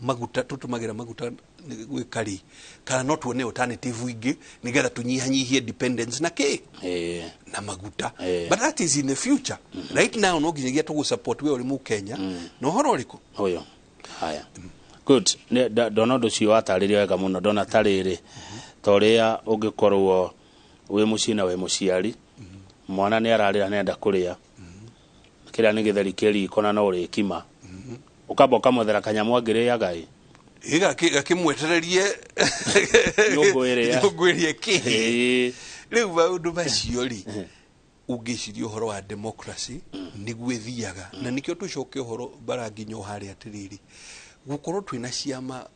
maguta, tũtũmagĩra maguta gwĩka rĩ, kana no tuone alternative ingĩ nĩgetha tũnyihanyihie dependence na kĩ na maguta. But that is in the future. Right now no nginyagia tũgũ support we ũrĩ mũkenya na ũhoro ũrĩkũ ũyũ. Haya, good. Ndona ũndũ ũcio watarĩria wega mũno. Ndona ta rĩrĩ, ta ũrĩa ũngĩkorwo wĩ mũciĩ na wĩ mũciari, mwana nĩ ararĩra nĩenda kũrĩa kĩrĩa nĩ gĩtheri kĩ riko na no ũrĩkima, ũkamba ũkamwethera kanyamũ angĩrĩaga ĩ. Gakĩmwetererie nyũngũ ĩrĩa. Nyũngũ ĩrĩa kĩ rĩu maũndũ macio rĩ, ũngĩciria ũhoro wa democracy nĩguo ĩthiaga. Na nĩkĩo tũcoke ũhoro bara nginya o harĩa atĩrĩrĩ, gũkorwo twĩna ciama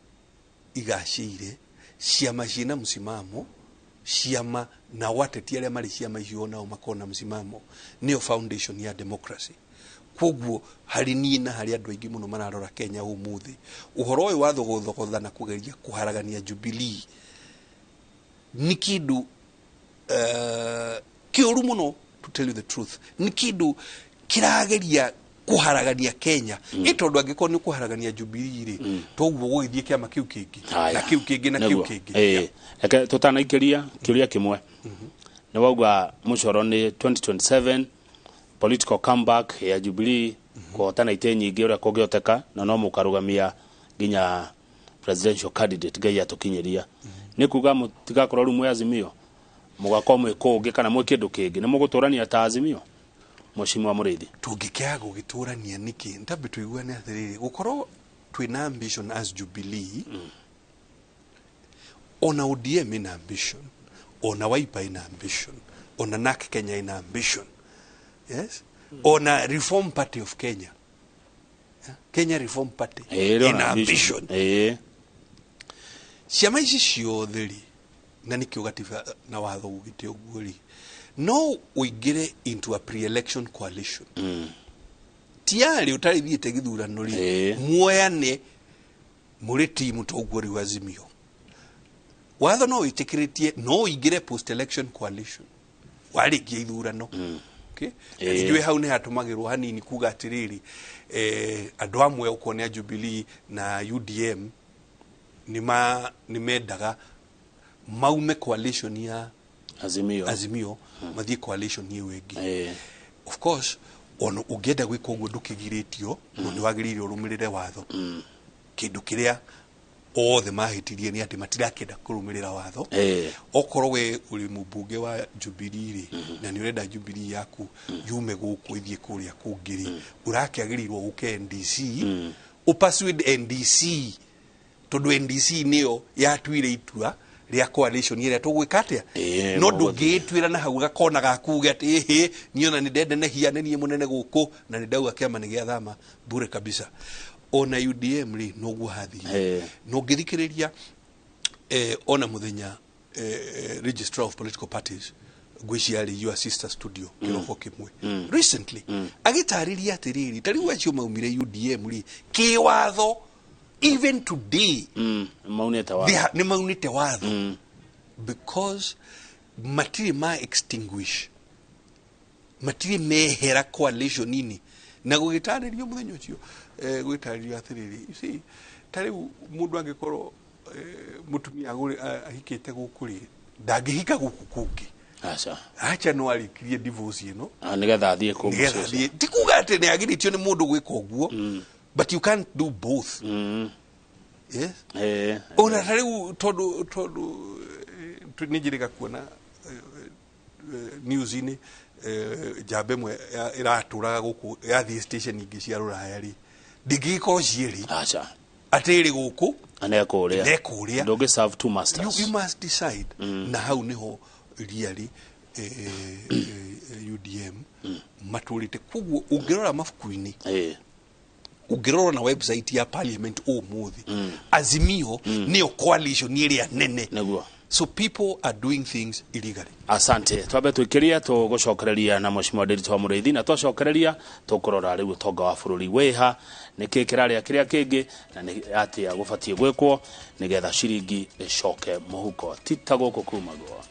igacĩire, ciama ciĩna msimamo, ciama na wateti arĩa marĩ ciama icio nao makorwo na msimamo, nĩyo foundation ya democracy. Koguo harĩ niĩ na harĩ andũ aingĩ mũno mararora Kenya ũmũthĩ, ũhoro ũyũ wa thogothogotha na kũgeria kũharagania Jubilee nĩ kĩndũ kĩũru mũno. To tell you the truth, nĩ kĩndũ kĩrageria kũharagania Kenya, ĩ tondũ angĩkorwo nĩ kũharagania Jubilee rĩ, toguo gũgĩthiĩ kĩama kĩu kĩngĩ na kĩu kĩngĩ na kĩu kĩngĩ. Reke tũtanaikĩria kĩũria kĩmwe, nĩ wauga mũcoro nĩ 2027 political comeback ya Jubilee, kũhotana itĩ nyingĩ ũrĩa kũngĩhoteka, na no mũkarũgamia nginya presidential candidate Ngai atũkinyĩria. Nĩ kuga mũtigakorwo rĩu mwĩ Azimio, mũgakorwo mwĩ kũngĩ kana mwĩ kĩndũ kĩngĩ? Nĩ mũgũtũrania ta Azimio, Mheshimiwa Mũrĩithi? Tũngĩkĩaga gũgĩtũrania nĩkĩ? Ntambe tũiguane atĩrĩrĩ, gũkorwo twĩna ambition as Jubilee, ona ODM ina ambition, ona Wiper ina ambition, ona NARC Kenya ina ambition, yes, ona Reform Party of Kenya, yeah? Kenya Reform Party ina ambition. Ciama ici ciothe rĩ, na nĩkĩo gatiba na watho ugĩte ũguo rĩ, no ũingĩre into a pre-election coalition. Tiarĩ ũtarĩ thiĩte gĩthurano rĩ, muoyane mũrĩ timu toguo rĩu Azimio. Watho no wĩtĩkĩrĩtie no ũingĩre post election coalition warĩkia ithurano. Okay? Njũĩ hau nĩ hatũmagĩrwo hanini kuga atĩrĩrĩ, andũ amwe okorwo nĩ a Jubilee na UDM nĩ mendaga maume coalition ya Azimio, Azimio mathiĩ coalition ĩyo ĩngĩ. Of course ona ũngĩenda gwĩka ũguo ndũkĩgirĩtio, no nĩ wagĩrĩire ũrũmĩrĩre watho. Kĩndũ kĩrĩa othe mahĩtirie nĩ atĩ matirakĩenda kũrũmĩrĩra watho. Okorwo we ũrĩ mũmbunge wa Jubilee rĩ, na nĩ ũrenda Jubilee yaku yume gũkũ ĩthiĩ kũrĩa kũngĩ rĩ, ũrakĩagĩrĩirwo ũke NDC. Ũpersuade NDC tondũ NDC nĩyo yatuire itua rĩa coalition ĩrĩa tũgwĩka atĩa. No ndũngĩĩtuĩra na hau gakona gaku uge atĩ ĩhĩ niĩ ona nĩndenenehia nĩ niĩ mũnene gũkũ na nĩndauga kĩama nĩ gĩathama bure kabisa. Ona UDM rĩ noguo hathire. No ngĩthikĩrĩria ona mũthenya Registrar of Political Parties ngwĩciria arĩ your sister studio kĩroko kĩmwe recently agĩtarĩria atĩrĩrĩ ta rĩu acio maumire UDM rĩ kĩwatho even today maunĩte watho. Nĩ maunĩte watho because matirĩ ma extinguish, matirĩ mehera coalition-inĩ. Na gũgĩtarĩrio mũthenya ũcio gũgĩtarĩrio atĩrĩrĩ, you see, ta rĩu mũndũ angĩkorwo mũtumia ahikĩte gũkũ rĩ ndangĩhika gũkũ kũngĩ. Aca. Acha no arĩkirie divorce ĩno nĩgetha athiĩ kũu. Nĩgetha athiĩ. Ti kuga atĩ nĩ agirĩtio nĩ mũndũ gwĩka ũguo, but you can't do both. Yes. Ona ta rĩu tondũ nĩ njĩrĩga kuona news-inĩ njamba ĩmwe ĩratũraga gũkũ yathiĩ station ingĩ cia rũraya rĩ ndĩngĩgĩkorwo ciĩrĩ. Aca. Atĩ ĩrĩ gũkũ na nekũrĩa. Ndũngĩ serve two masters. You must decide. Na hau nĩho really UDM matũrĩte. Koguo ũngĩrora mabuku-inĩ, ũngĩrora na website ya parliament ũmũthĩ, Azimio nĩyo coalition ĩrĩa nene. Nĩguo. So people are doing things illegally. Asante. Twambe twikiria tũgũcokereria na Mheshimiwa Ndiritu wa Mũrĩithi, na twacokereria tũkũrora rĩu ũtonga wa bũrũri wĩha nĩkĩ kĩrarĩa kĩrĩa kĩngĩ na nĩ atĩa gũbatiĩ gwĩkwo nĩgetha ciringi ĩcoke mũhuko ti ta gũkũ kumagwo.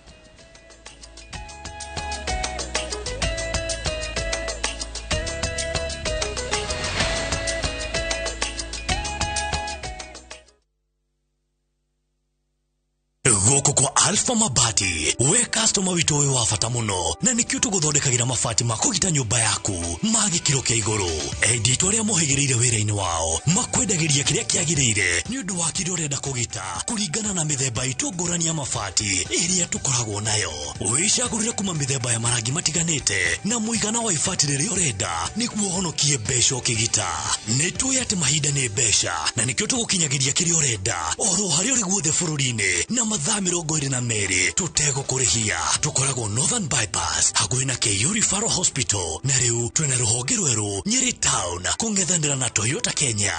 Gũkũ kwa Alpha Mabati, we customer witũ wĩ wa bata mũno na nĩkĩo tũgũthondekagĩra mabati ma kũgita nyũmba yaku ma gĩkĩro kĩa igũrũ. Endi arĩa mohĩgĩrĩire wĩra-inĩ wao makwendagĩria kĩrĩa kĩagĩrĩire nĩ ũndũ wa kĩrĩa ũrenda kũgita kũringana na mĩthemba itũ ngũrani ya mabati ĩrĩa tũkoragwo nayo. Wĩcagũrĩre kuma mĩthemba ya marangi matiganĩte na mũigana wa ibati rĩrĩa ũrenda nĩguo ũhonokie mbeca ũkĩgita. Nĩ tũĩ atĩ mahinda nĩ mbeca na nĩkĩo tũgũkinyagĩria kĩrĩa ũrenda oro harĩa ũrĩ guothe bũrũri-inĩ na mathaa 22 tũtegũkũrĩhia. Tũkoragwo Northern Bypass hakuhĩ na KU Referral Hospital, na rĩu twĩna rũhonge rwerũ Nyeri Town kũng'ethanĩra na Toyota Kenya.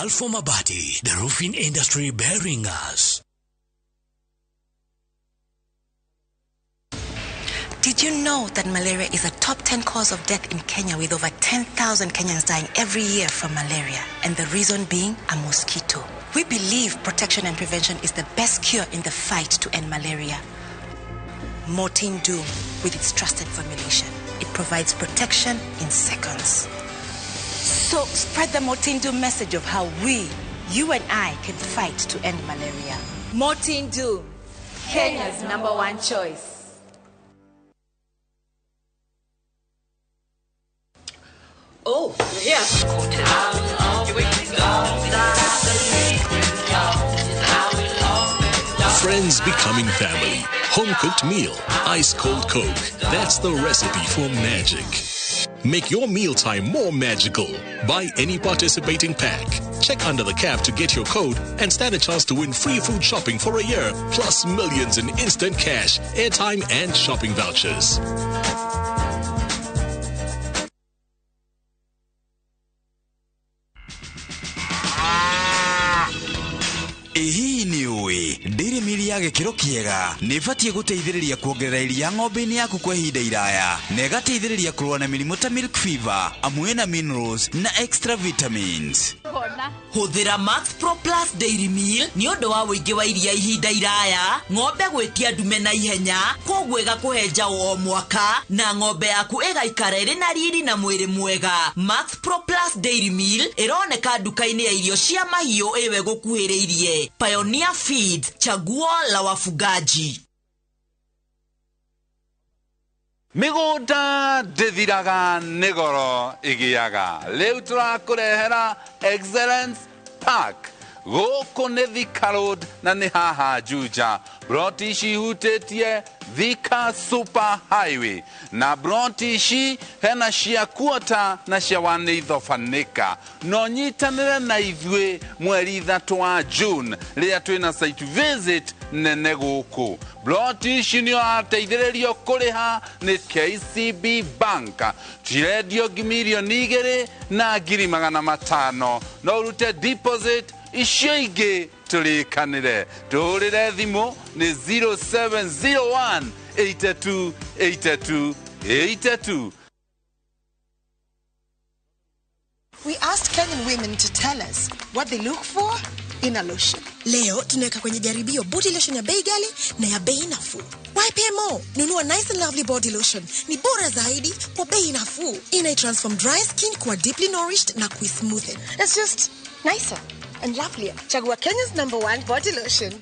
Alpha Mabati, the roofing industry bearing us. Did you know that malaria is a top 10 cause of death in Kenya, with over 10,000 Kenyans dying every year from malaria, and the reason being a mosquito? We believe protection and prevention is the best cure in the fight to end malaria. Mortein Doom, with its trusted formulation, it provides protection in seconds. So spread the Mortein Doom message of how we, you and I, can fight to end malaria. Mortein Doom, Kenya's #1 choice. Oh, you're here. Friends becoming family. Home-cooked meal. Ice-cold Coke. That's the recipe for magic. Make your mealtime more magical. Buy any participating pack. Check under the cap to get your code and stand a chance to win free food shopping for a year, plus millions in instant cash, airtime and shopping vouchers. Hihi nĩ ũĩ ndĩrĩ mĩri ya gĩkĩro kĩega nĩ ĩbatiĩ gũteithĩrĩria kuongerera iria ng'ombe-inĩ yaku kwa ihinda iraya na ĩgateithĩrĩria kũrũa na mĩrimũ ta milk fever, amwe na minerals na extra vitamins. Hũthĩra Max Pro Plus Dairy Meal nĩ ũndũ wa ũingĩ wa iria ihinda iraya, ng'ombe gwĩtia ndume na ihenya, koguo ĩgakũhe njaũ o mwaka na ng'ombe yaku ĩgaikara ĩrĩ na riri na mwĩrĩ mwega. Max Pro Plus Dairy Meal ĩroneka nduka-inĩ ya irio cia mahiũ ĩwe gũkuhĩrĩirie. Pioneer Feeds, chaguo la wafugaji. Mĩgũnda ndĩthiraga nĩ goro ĩgĩaga. Rĩu tũrakũrehera Excellence Park. Gũkũ nĩ Thika Road na nĩ haha Juja. Broti ici ihutĩtie Thika Super Highway na broti ici hena cia quarter na cia 1/8 of an acre. No nyitanĩre na ithuĩ mweri 3 wa June rĩrĩa twĩna site visit nene gũkũ. Broti ici nĩ ũrateithĩrĩrio kũrĩha nĩ KCB Bank. Cirendio 2,500,000. No ũrute deposit icio ingĩ tũrĩkanĩre. Tũhũrĩre thimũ nĩ 0701 82 82 82. We asked Kenyan women to tell us what they look for in a lotion. Leo tunaweka kwenye jaribio body lotion ya bei ghali na ya bei nafuu. YPMO, nunua Nice and Lovely body lotion. Ni bora zaidi kwa bei nafuu. Ina transform dry skin kuwa deeply nourished na kuismoothen. It's just nicer and lovelier. Chagua Kenya's #1 body lotion.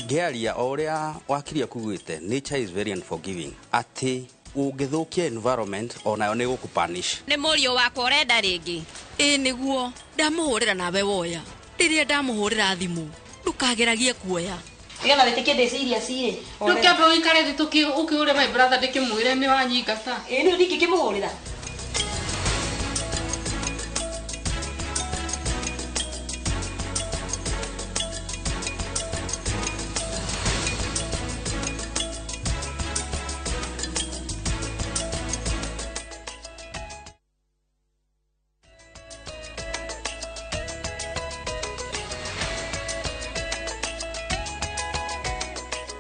Ngearia o ũrĩa wakiria kugĩte, nature is very unforgiving. Atĩ ũngĩthũkia environment onayo nĩ gũkũpunish. Nĩ mũriũ wakwa ũrenda rĩngĩ. Ĩ nĩguo ndamũhũrĩra nawe woya. Rĩrĩa ndamũhũrĩra thimũ ndũkageragie kuoya. Nĩgetha wĩtĩkie ndĩ serious ĩ. Ndũkĩambe ũikare thĩ ũkĩũre my brother ndĩkĩmwĩre nĩ wanyingata. Ĩ nĩ ndingĩkĩmũhũrĩra.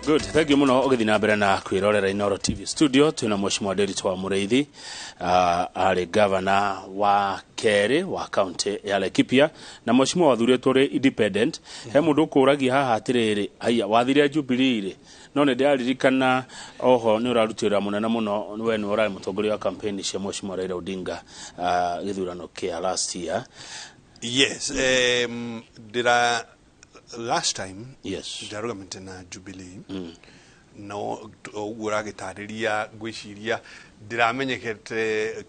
Good, thank you muno ũgĩthiĩ na mbere na kwĩrorera Inooro TV studio. Twĩna Mheshimiwa Ndiritu wa Mũrĩithi, arĩ governor wa kerĩ wa county ya Laikipia, na Mheshimiwa wathurĩtwo ũrĩ independent. He mũndũ ũkũragia haha atĩrĩrĩ, haiya wathire Jubilee rĩ, no nĩ ndĩraririkana oho nĩ ũraruta wĩra mũnene mũno, we nĩwe ũrarĩ mũtongoria wa campaign cia Mheshimiwa Raila Odinga gĩthurano kĩa last year. Yes, ndĩra last time, yes, ndarũgamĩte na Jubilee. No ũguo ũragĩtarĩria ngwĩciria ndĩramenyekete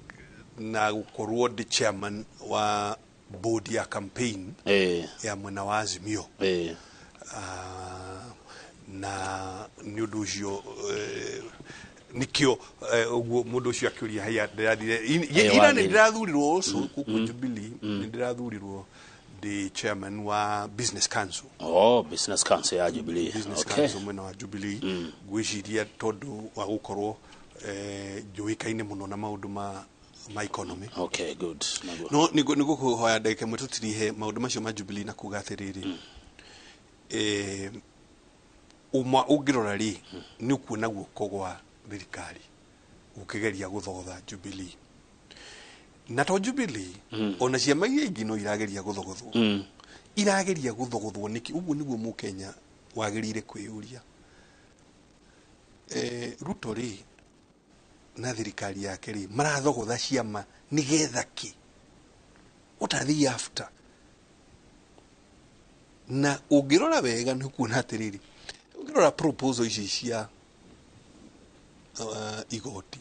na gũkorwo ndĩ chairman wa board ya campaign ya mwena wa Azimio. Na nĩ ũndũ ũcio nikio ũguo mũndũ ũcio akĩũria haya ndĩrathire ira nĩ ndĩrathurirwo also gũkũ Jubilee, nĩ ndĩrathurirwo the chairman wa Business Council. Oh, Business Council ya Jubilee. Business Council mwena wa Jubilee. Ngwĩciria tondũ wa gũkorwo njũĩkaine mũno na maũndũ ma economy. Okay, good. No nĩngũkũhoya ndagĩka ĩmwe tũtirihe maũndũ macio ma Jubilee na kuga atĩrĩrĩ, ũma ũngĩrora rĩ nĩ ũkuona guoko gwa thirikari gũkĩgeria gũthogotha Jubilee. Na to Jubilee, ona ciama iria ingĩ no irageria gũthogothwo. Irageria gũthogothwo nĩkĩ? Ũguo nĩguo mũkenya wagĩrĩire kwĩyũria. Ruto rĩ na thirikari yake rĩ marathogotha ciama nĩgetha kĩ? What are they after? Na ũngĩrora wega nĩ ũkuona atĩrĩrĩ, ũngĩrora proposal ici cia igoti,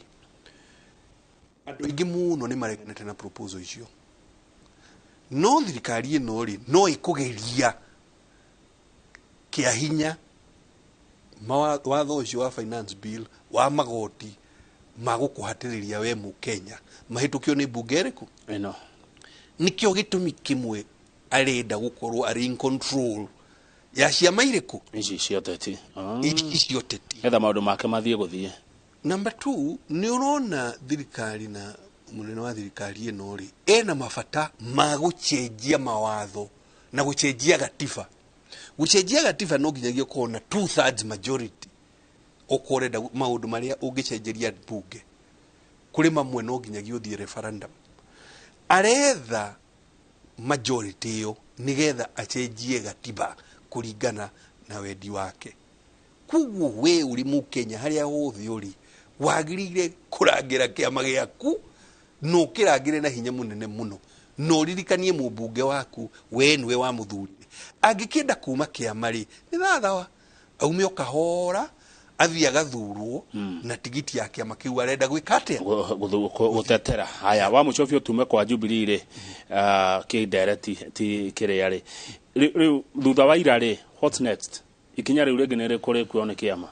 andũ aingĩ mũno nĩ mareganĩte na proposal icio. No thirikari ĩno rĩ no ĩkũgeria kĩa hinya watho ũcio wa finance bill wa magoti magũkũhatĩrĩria we mũkenya mahĩtũkio nĩ mbunge ĩrĩkũ ĩno. Nĩkĩo gĩtũmi kĩmwe arenda gũkorwo arĩ in control ya ciama irĩkũ ici cia ũteti, ici cia ũteti, getha maũndũ make mathiĩ gũthiĩ. Number 2, nĩ ũrona thirikari na mũnene wa thirikari ĩno rĩ ena mabata ma gũcenjia mawatho na gũcenjia gatiba. Gũcenjia gatiba no nginyagia ũkorwo na 2/3 majority okorwo ũrenda maũndũ marĩa ũngĩcenjeria mbunge. Kũrĩ mamwe no nginyagia ũthiĩ referendum. Aretha majority ĩyo nĩgetha acenjie gatiba kũringana na wendi wake. Koguo we ũrĩ mũkenya harĩa hothe ũrĩ wagĩrĩire kũrangĩra kĩama gĩaku na ũkĩrangĩre na hinya mũnene mũno, na ũririkanie mũmbunge waku we nĩwe wamũthurire. Angĩkĩenda kuma kĩama rĩ nĩ thathawa aume o kahora Athiĩ agathurwo na tigiti ya kĩama kĩu arenda gwĩka atĩa? Gũtetera. Haya, wa mũico biũ tume kwa Jubilee rĩ, kĩ direct ti kĩrĩa rĩ, rĩu thutha wa ira rĩ, what's next? Ikinya rĩu rĩngĩ nĩ rĩkũ rĩkuo nĩ kĩama?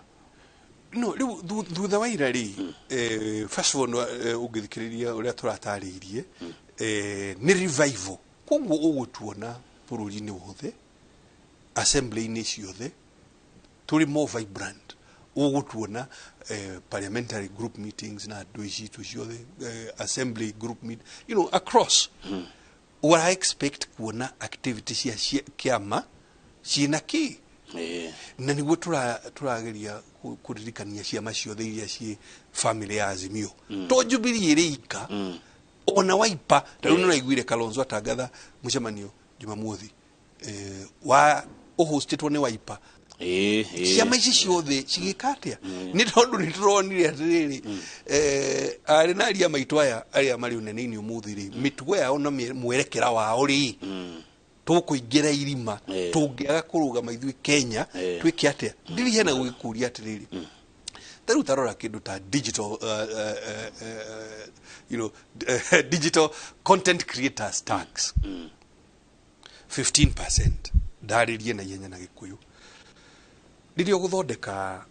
No, rĩu thutha wa ira rĩ, first of all, ũngĩthikĩrĩria ũrĩa tũratarĩirie, nĩ revival. Koguo ũgũtuona bũrũri-inĩ wothe, assembly-inĩ ciothe, tũrĩ more vibrant. Ũgũtuona parliamentary group meetings na andũ citũ ciothe, assembly group meet, across. What I expect kuona activity cia kĩama ciĩna kĩ, na nĩguo tũrageria kũririkania ciama ciothe iria ciĩ family ya Azimio, to Jubilee ĩrĩ ika, ona Wiper. Ta rĩu nĩũraiguire Kalonzo atangatha mũcemanio Jumamothi, wa ũhostĩtwo nĩ Wiper. Ciama ici ciothe cigĩka atĩa? Nĩ tondũ nĩ tũronire atĩrĩrĩ, arĩ na aria maitũ aya arĩa marĩ ũnene-inĩ ũmũthĩ rĩ, mĩtugo yao na mwerekera wao rĩ, tũkũingĩra irima tũngĩaga kũrũgama ithuĩ Kenya. Twĩke atĩa? Ndirihe na gũgĩkũria atĩrĩrĩ, ta rĩu tarora kĩndũ ta digital digital content creators tax 15%. Ndarĩrie na ihenya na Gĩkũyũ. Rĩrĩa ũgũthondeka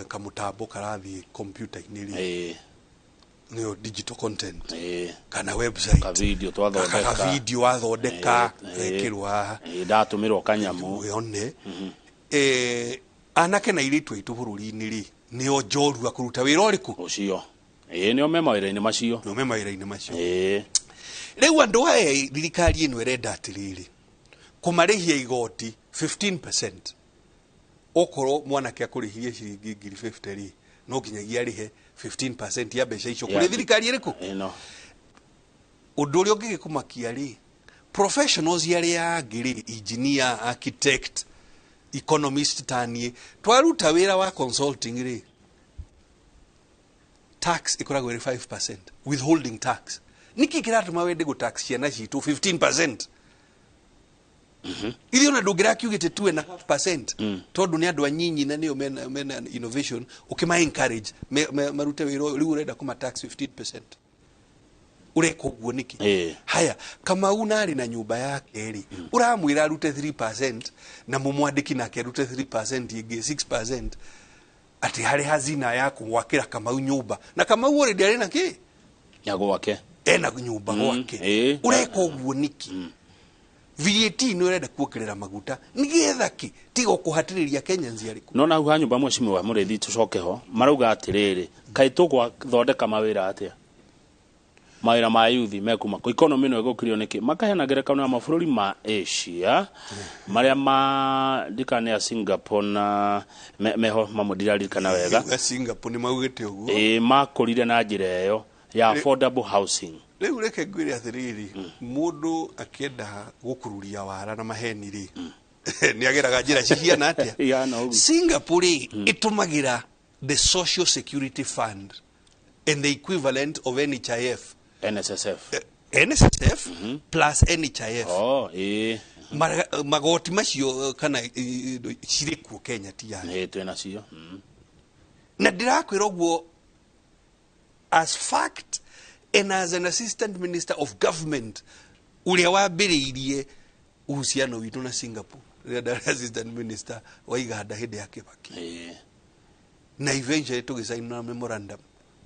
kamũtambo karathiĩ kompiuta-inĩ rĩ, nĩyo digital content, kana website, ka video twathondeka, ka video wathondeka, gekĩrwo haha, Ndatũmĩrwo kanyamũ. Yone anake na airĩtu aitũ bũrũri-inĩ rĩ, nĩo njorua kũruta wĩra ũrĩkũ? Ũcio. Nĩo me mawĩra-inĩ macio. Nĩo me mawĩra-inĩ macio. Rĩu andũ aya thirikari ĩno ĩrenda atĩrĩrĩ, kũmarĩhia igoti 15%. Okorwo mwanake akũrĩhirie ciringi ngiri 50 rĩ, no nginyagia arĩhe 15% ya mbeca icio kũrĩ thirikari ĩrĩkũ? Ĩno. Ũndũ ũrĩa ũngĩgĩkũmakia rĩ, professionals arĩa angĩ rĩ, engineer, architect, economist, taniĩ twaruta wĩra wa consulting rĩ, tax ĩkoragwo ĩrĩ 5% withholding tax. Nĩkĩ kĩratũma wende gũ tax ciana citũ 15%? Ithuĩ ona ndũngĩrakiugĩte 2.5%, tondũ nĩ andũ anyinyi na nĩo mena innovation, ũkĩma encourage marute wĩra ũyũ. Rĩu ũrenda kũma tax 15%, ũreka ũguo nĩkĩ? Haya, Kamau narĩ na nyũmba yake rĩ, ũramwĩra arute 3% na mũmwandĩki nake arute 3% ĩngĩ 6%, atĩ harĩ hazina ya kũgwakĩra Kamau nyũmba, na Kamau already arĩ na kĩ? Ya gwake. Ena nyũmba gwake. Ũreka ũguo nĩkĩ? VAT nĩ ũrenda kuongerera maguta nĩgetha kĩ? Tiga kũhatĩrĩria Kenyans arĩkũ? No na hau ha nyũmba, mheshimiwa Mũrĩithi, tũcoke ho, marauga atĩrĩrĩ, kaĩ tũgwathondeka mawĩra atĩa? Mawĩra ma yuthi mekuma kũ? Economy ĩno ĩgũkĩrio nĩkĩ? Makaheana ngerekano ya mabũrũri ma Asia marĩa ma ndikane ya Singapore na meho mamwe ndiraririkana wega. Ya Singapore nĩ maugĩte ũguo. Makũrire na njĩra ĩyo ya affordable housing. Rĩu reke ngwĩre atĩrĩrĩ, mũndũ akĩenda gũkururia wara na maheni rĩ, nĩ ageraga njĩra cihiana atĩa? Ihana ũguo. Singapore rĩ, ĩtũmagĩra the Social Security Fund and the equivalent of NHIF. NSSF. NSSF plus NHIF. Oh, ĩĩ. Magoti macio kana cirĩ kuo Kenya ti yake? Twĩ nacio. Na ndĩrakwĩra ũguo as fact and as an assistant minister of government ũrĩa wambĩrĩirie uhusiano witũ na Singapore rĩrĩa ndarĩ assistant minister wa Iganda hĩndĩ ya Kibaki. Na eventually tũgĩcaina memorandum,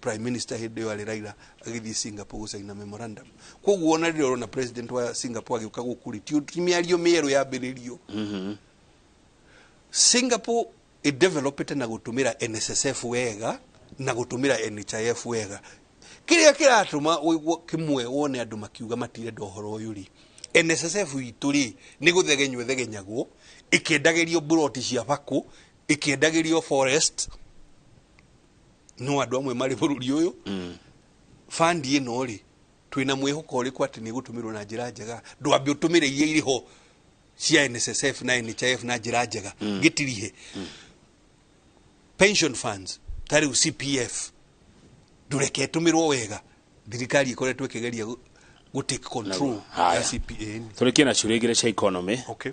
prime minister hĩndĩ ĩyo arĩ Raila agĩthiĩ Singapore gũcaina memorandum. Koguo ona rĩrĩa ũrona president wa Singapore agĩũka gũkũ rĩ, ti mĩario mĩerũ yambĩrĩrio. Singapore ĩdevelopete na gũtũmĩra NSSF wega na gũtũmĩra NHIF wega. Kĩrĩa kĩratũma ũigue kĩmwe wone andũ makiuga matirenda ũhoro ũyũ rĩ, NSSF itũ rĩ, nĩ gũthegenywo ĩthegenyagwo, ĩkĩendagĩrio buroti cia bakũ, ĩkĩendagĩrio forest, no andũ amwe marĩ bũrũri ũyũ. Fund ĩno rĩ, twĩna mwĩhoko ũrĩkũ atĩ nĩ ĩgũtũmĩrwo na njĩra njega? Ndwambe ũtũmĩre iria irĩ ho cia NSSF na NHIF na njĩra njega, gĩtirihe pension funds ta rĩu CPF, ndũreke ĩtũmĩrwo wega. Thirikari ĩkoretwo ĩkĩgeria gũ take control Haya. ya CPA. Tũrĩkie na ciũria igĩrĩ cia economy. Okay.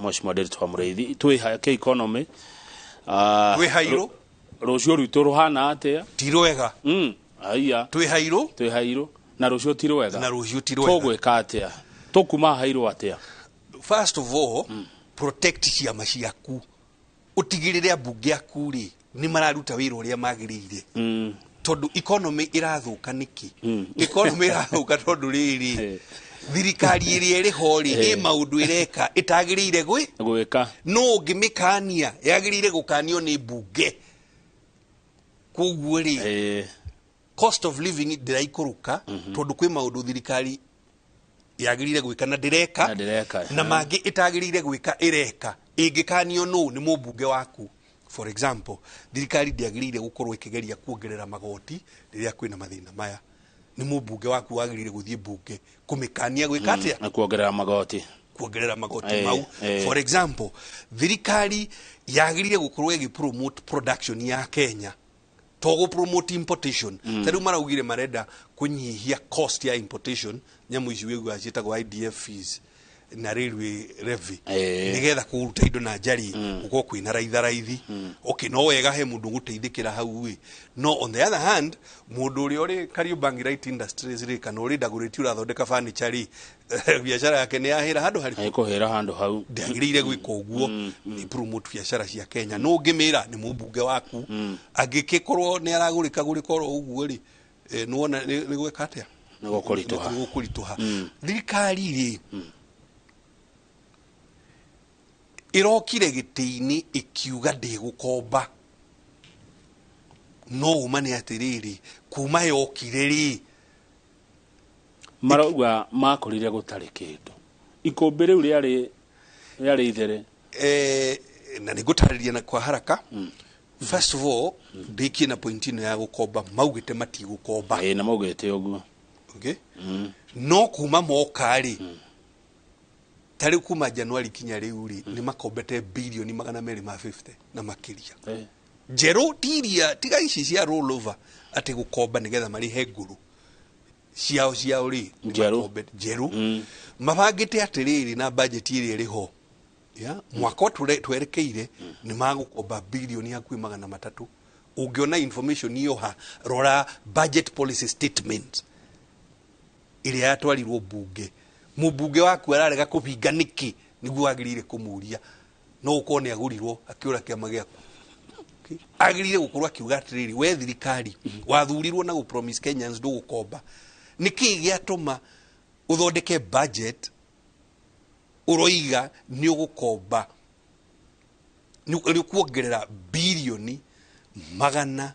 Mheshimiwa Ndiritu wa Mũrĩithi, twĩ ha kĩ economy? Twĩ hairũ. Rũciũ rwitũ rũhana atĩa? Ti rwega. Aya. Twĩ hairũ. Twĩ hairũ. Na rũciũ ti rwega. Na rũciũ ti rwega. Tũgwĩka atĩa? Tũkuma hairũ atĩa? First of all, protect ciama ciaku. Ũtigĩrĩre ambunge aku rĩ nĩ mararuta wĩra ũrĩa magĩrĩire. Tondũ economy ĩrathũka nĩkĩ? Economy ĩrathũka tondũ rĩrĩ thirikari ĩrĩa ĩrĩ ho rĩ ĩ maũndũ ĩreka ĩtagĩrĩire gwĩka. No ũngĩmĩkania yagĩrĩire gũkanio nĩ mbunge. Koguo rĩ cost of living ndĩraikũrũka tondũ kwĩ maũndũ thirikari yagĩrĩire gwĩka na ndĩreka, na mangĩ ĩtagĩrĩire gwĩka ĩreka. Ĩngĩkanio nũ? Nĩ mũmbunge waku. For example, thirikari ndĩagĩrĩire gũkorwo ĩkĩgeria kuongerera magoti rĩrĩa kwĩna mathĩna maya. Nĩ mũmbunge waku wagĩrĩire gũthiĩ mbunge kũmĩkania gwĩka atĩa? Na kuongerera magoti. Kuongerera magoti mau. For example, thirikari yagĩrĩire gũkorwo ĩgĩ-promote production ya Kenya, to gũ-promote importation. Ta rĩu maraugire marenda kũnyihia cost ya importation, nyamũ ici wĩiguaga ciĩtagwo IDF fees na railway levy, nigetha kũruta indo na nja rĩ gũkorwo kwĩna raitha raithi. Okay, no wega he mũndũ gũteithĩkĩra hau ĩ, no on the other hand, mũndũ ũrĩa ũrĩ Kariobangi Light Industries rĩ, kana ũrĩ Dagoretti ũrathondeka furniture rĩ, biacara yake nĩ yahĩra handũ harĩkũ? Ĩkũhĩra handũ hau. Ndĩagĩrĩire gwĩka ũguo. Nĩ promote biacara cia Kenya. No ũngĩmĩra nĩ mũmbunge waku, angĩkĩkorwo nĩ aragũrĩka gũrĩka oro ũguo rĩ, nĩwona nĩ gwĩka atĩa? Nĩ gũkũritũha. Nĩ gũkũritũha. Thirikari rĩ ĩrokire gĩtĩ-inĩ ĩkiuga ndĩgũkomba, no uma nĩ atĩrĩrĩ, kuma yokire rĩ marauga makorire gũtarĩ kĩndũ. Ikũmbĩ rĩu rĩarĩ ithere. Na nĩngũtarĩria na kwa haraka. First of all, ndĩkie na point ĩno ya gũkomba. Maugĩte matigũkomba. Na maugĩte ũguo. Okay. No kuma moka rĩ, ta rĩu kuma Januari kinya rĩu rĩ, nĩ makombete birioni 250 na makĩria. Njerũ tiria tiga ici cia rollover atĩ gũkomba nĩgetha marĩhe ngũrũ ciao rĩ, njerũ. Mabangĩte atĩrĩrĩ na budget ĩrĩa ĩrĩ ho ya mwaka twerekeire nĩ magũkomba birioni hakuhĩ 300. Ũngĩona information iyo ha, rora budget policy statement ĩrĩa yatwarirwo mbunge. Mũmbunge waku ararega kũbinga nĩkĩ? Nĩguo wagĩrĩire kũmũria. No ũkorwo nĩ agũrirwo akĩũra kĩama gĩaku. Agĩrĩire gũkorwo akiuga atĩrĩrĩ, we thirikari wathurirwo na gũ-promise Kenyans ndũgũkomba, nĩkĩ gĩatũma ũthondeke budget ũroiga nĩ ũgũkomba, nĩ ũkuongerera birioni 300?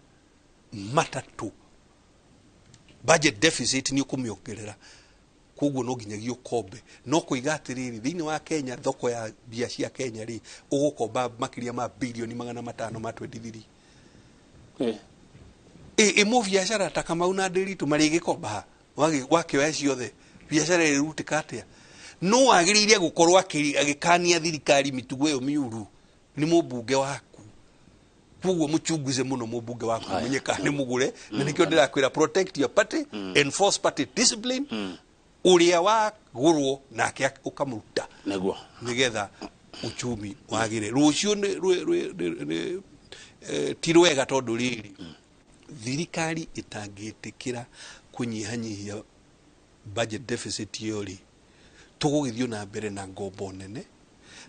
Budget deficit nĩ ũkũmĩongerera, koguo no nginyagia ũkombe. No kũiga atĩrĩrĩ, thĩinĩ wa Kenya, thoko ya mbia cia Kenya rĩ, ũgũkomba makĩria ma birioni 523. Ĩ biacara ta Kamau na Ndiritu marĩgĩkomba ha? Wakĩoya ciothe biacara ĩrutĩka atĩa? No wagĩrĩire gũkorwo agĩkania thirikari mĩtugo ĩyo mĩũru nĩ mũmbunge waku. Koguo mũchunguze mũno mũmbunge waku, menye kana nĩ mũgũre. Na nĩkĩo ndĩrakwĩra protect your party, enforce party discipline. Ũrĩa wagũrwo nake ũkamũruta nĩguo nĩgetha uchumi wagĩre. Rũciũ ti rwega tondũ rĩrĩ thirikari ĩtangĩtĩkĩra kũnyihanyihia budget deficit ĩyo rĩ, tũgũgĩthiĩ na mbere na ngombo nene.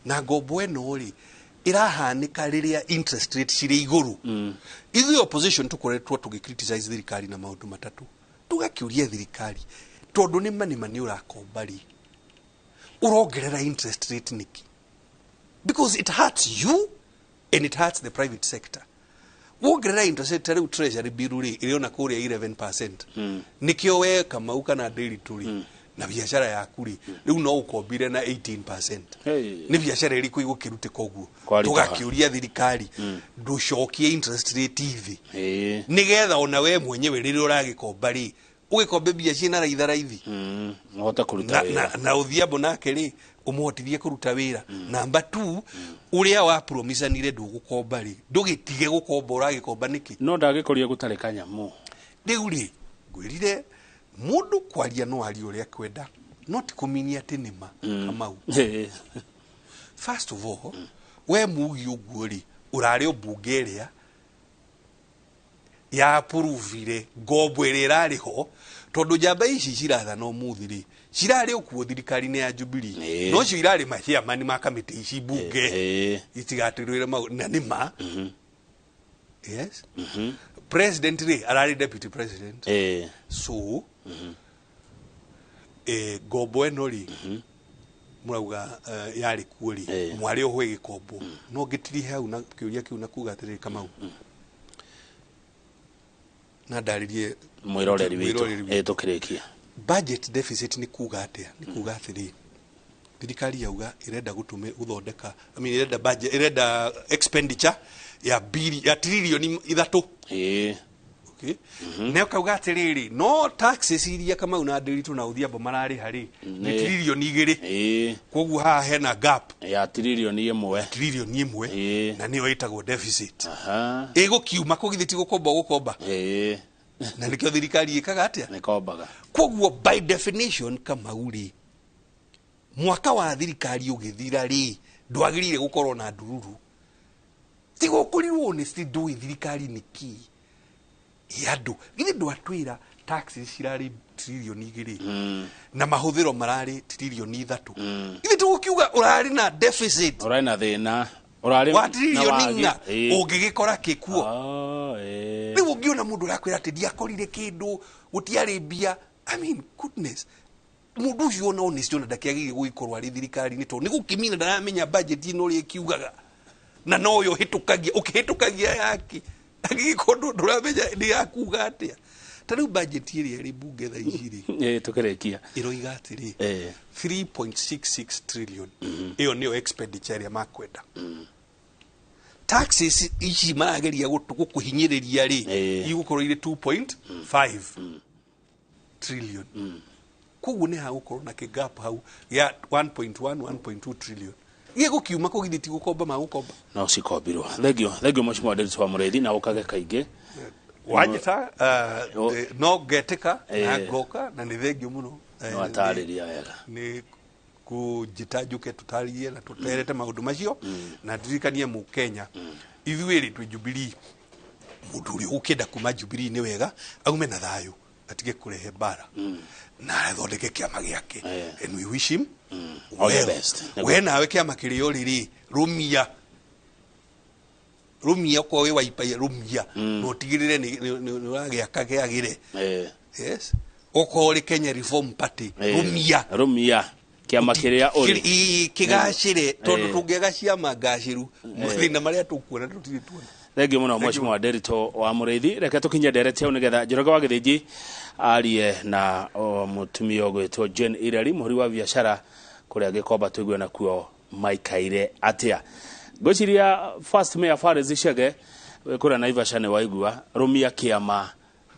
Na ngombo ĩno rĩ ĩrahanĩka rĩrĩa interest rate cirĩ igũrũ. Ithuĩ opposition tũkoretwo tũgĩ criticize thirikari na maũndũ matatũ. Tũgakĩũria thirikari, tondũ nĩ manĩ nĩ ũrakomba rĩ, ũrongerera interest rate nĩkĩ? Because it hurts you and it hurts the private sector. Wongerera interest rate rĩu treasury bill rĩ ĩrĩona kũrĩa 11%. Nĩkĩo we Kamau kana Ndiritu rĩ na biacara yaku rĩ rĩu no ũkombire na 18%. Nĩ biacara ĩrĩkũ ĩgũkĩrutĩka ũguo? Tũgakĩũria thirikari ndũcokie interest rate thĩ nĩgetha ona we mwenyewe rĩrĩa ũragĩkomba rĩ ũgĩkombe mbia ciĩna raitha raithi, ũhote kũruta wĩra. Na Odhiambo nake rĩ ũmũhotithie kũruta wĩra. Namba 2, ũrĩa wa promisanire ndũgũkomba rĩ, ndũgĩtige gũkomba, ũragĩkomba nĩkĩ? No ndagĩkoria gũtarĩ kanyamũ. Rĩu rĩ ngwĩrire mũndũ kwaria no arie ũrĩa akwenda, no ti kũminia atĩ nĩma Kamau. First of all, we mugi ũguo rĩ, ũrarĩ o mbunge ĩrĩa Ya approve ngombo ĩrĩa ĩrarĩ ho tondũ njamba ici cirathana ũmũthĩ rĩ cirarĩ okuo thirikari-inĩ ya Jubilee no cio irarĩ machairman ma kamĩtĩ ici mbunge itigatwĩrĩre maũndũ na nĩ ma. Yes. President rĩ ararĩ deputy president. So ngombo ĩno rĩ murauga yarĩ kuo rĩ mwarĩ oho ĩgĩkombwo no ngĩtirihe hau na kĩũria kĩu na kuga atĩrĩrĩ Kamau na ndarĩrie mwĩroreri witũ tũkĩrĩkia. Budget deficit nĩ kuga atĩa? Nĩ kuga atĩrĩ thirikari yauga ĩrenda gũthondeka I mean ĩrenda budget ĩrenda expenditure ya bili ya trilioni 3. Okay. Na ukauga atĩrĩrĩ no taxes iria Kamau na Ndiritu na Odhiambo mararĩha rĩ nĩ trilioni 2. Koguo haha hena gap ya trilioni 1. Trilioni 1 na nĩyo ĩtagwo deficit. Ĩgũkiuma kũ githĩ ti gũkomba gũkomba. Na nĩkĩo thirikari ĩkaga atĩa? Nĩkombaga. Koguo by definition Kamau rĩ mwaka wa thirikari ũgĩthira rĩ ndwagĩrĩire gũkorwo na ndururu. Ti gũkũrirwo honestly ndũĩ thirikari nĩ kĩ ya andũ githĩ ndwatwĩra taxes cirarĩ trilioni 2 na mahũthĩro mararĩ trilioni 3. Githĩ tũgũkiuga ũrarĩ na deficit, ũrarĩ na thĩna, ũrarĩ wa trilioni 4 ũngĩgĩkora kĩkuo. Rĩu ũngĩona mũndũ ũrakwĩra atĩ ndiakorire kĩndũ gũtiarĩ mbia, I mean goodness, mũndũ ũcio ona honestly ona ndakĩagĩrĩire gũgĩkorwo arĩ thirikari-inĩ tondũ nĩ gũkĩmina ndaramenya budget ĩno ũrĩa ĩkiugaga na noyo hĩtũkagia ũkĩhĩtũkagia yake angĩgĩkorwo ndũramenya nĩ yakuga atĩa. Ta rĩu budget ĩrĩa ĩrĩ mbunge thaa ici rĩ tũkĩrĩkia ĩroiga atĩrĩ 3.66 trillion ĩyo nĩyo expenditure ĩrĩa makwenda. Taxes ici marageria gũkũhinyĩrĩria rĩ igũkorwo irĩ 2.5 trillion. Koguo nĩ hagũkorwo na kĩgap hau gĩa 1.1 1.2 trillion. Gĩgũkiuma kũ githĩ ti gũkomba magũkomba no cikombirwo. Thengio Mheshimiwa Ndiritu wa Mũrĩithi na ũkage kaingĩ wanjĩta no ngetĩka na ngoka na nĩ thengio mũno no atarĩria wega nĩ kũnjĩta njũke tũtarĩrie na tũterete maũndũ macio na ndirikanie Mũkenya ithuĩ rĩ twĩ Jubilee mũndũ ũrĩa ũkĩenda kuma Jubilee nĩ wega aume na thayũ atige kũrehe mbara na athondeke kĩama gĩake and we wish him all the best. We nawe kĩama kĩrĩa ũrĩ rĩ rũmia rũmia okorwo wĩ Wiper rũmia na ũtigĩrĩre nĩ ũragĩaka kĩagĩre. Yes. Okorwo ũrĩ Kenya Reform Party rũmia rũmia kĩama kĩrĩa ũrĩ kĩgacĩre tondũ tũngĩaga ciama ngacĩru mathĩna marĩa tũkuona tũtirĩ tuona. Thengio mũno Mheshimiwa Ndiritu wa Mũrĩithi. Reke tũkinye ndereti hau nĩgetha Njoroge wa Gĩthĩnji arie na mũtumia ũgwĩtwo Jane Ireri mũhũri wa biacara kũrĩa Gĩkomba tũigue nakuo maikaire atĩa. Ngwĩciria first mayor Faris Chege kũrĩa Naivasha nĩ waigua rũmia kĩama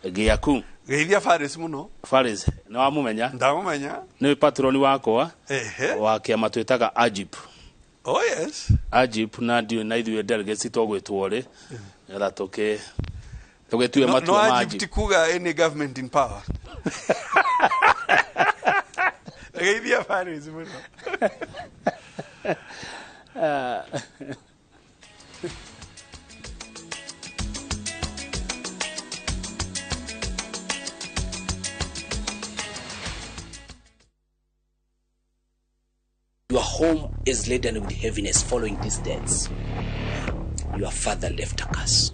gĩaku. Geithia Faris mũno. Faris nĩ wamũmenya? Ndamũmenya. Nĩ patroni wakwa wa kĩama twĩtaga Ajip. Oh yes. Ajip na ndiũ na ithuĩ delegates tũgwĩtwo rĩ nĩgetha tũgĩtue matua ma Ajip. No ti kuga any government in power. Geithia Faris mũno. Your home is laden with heaviness following these deaths. Your father left a curse.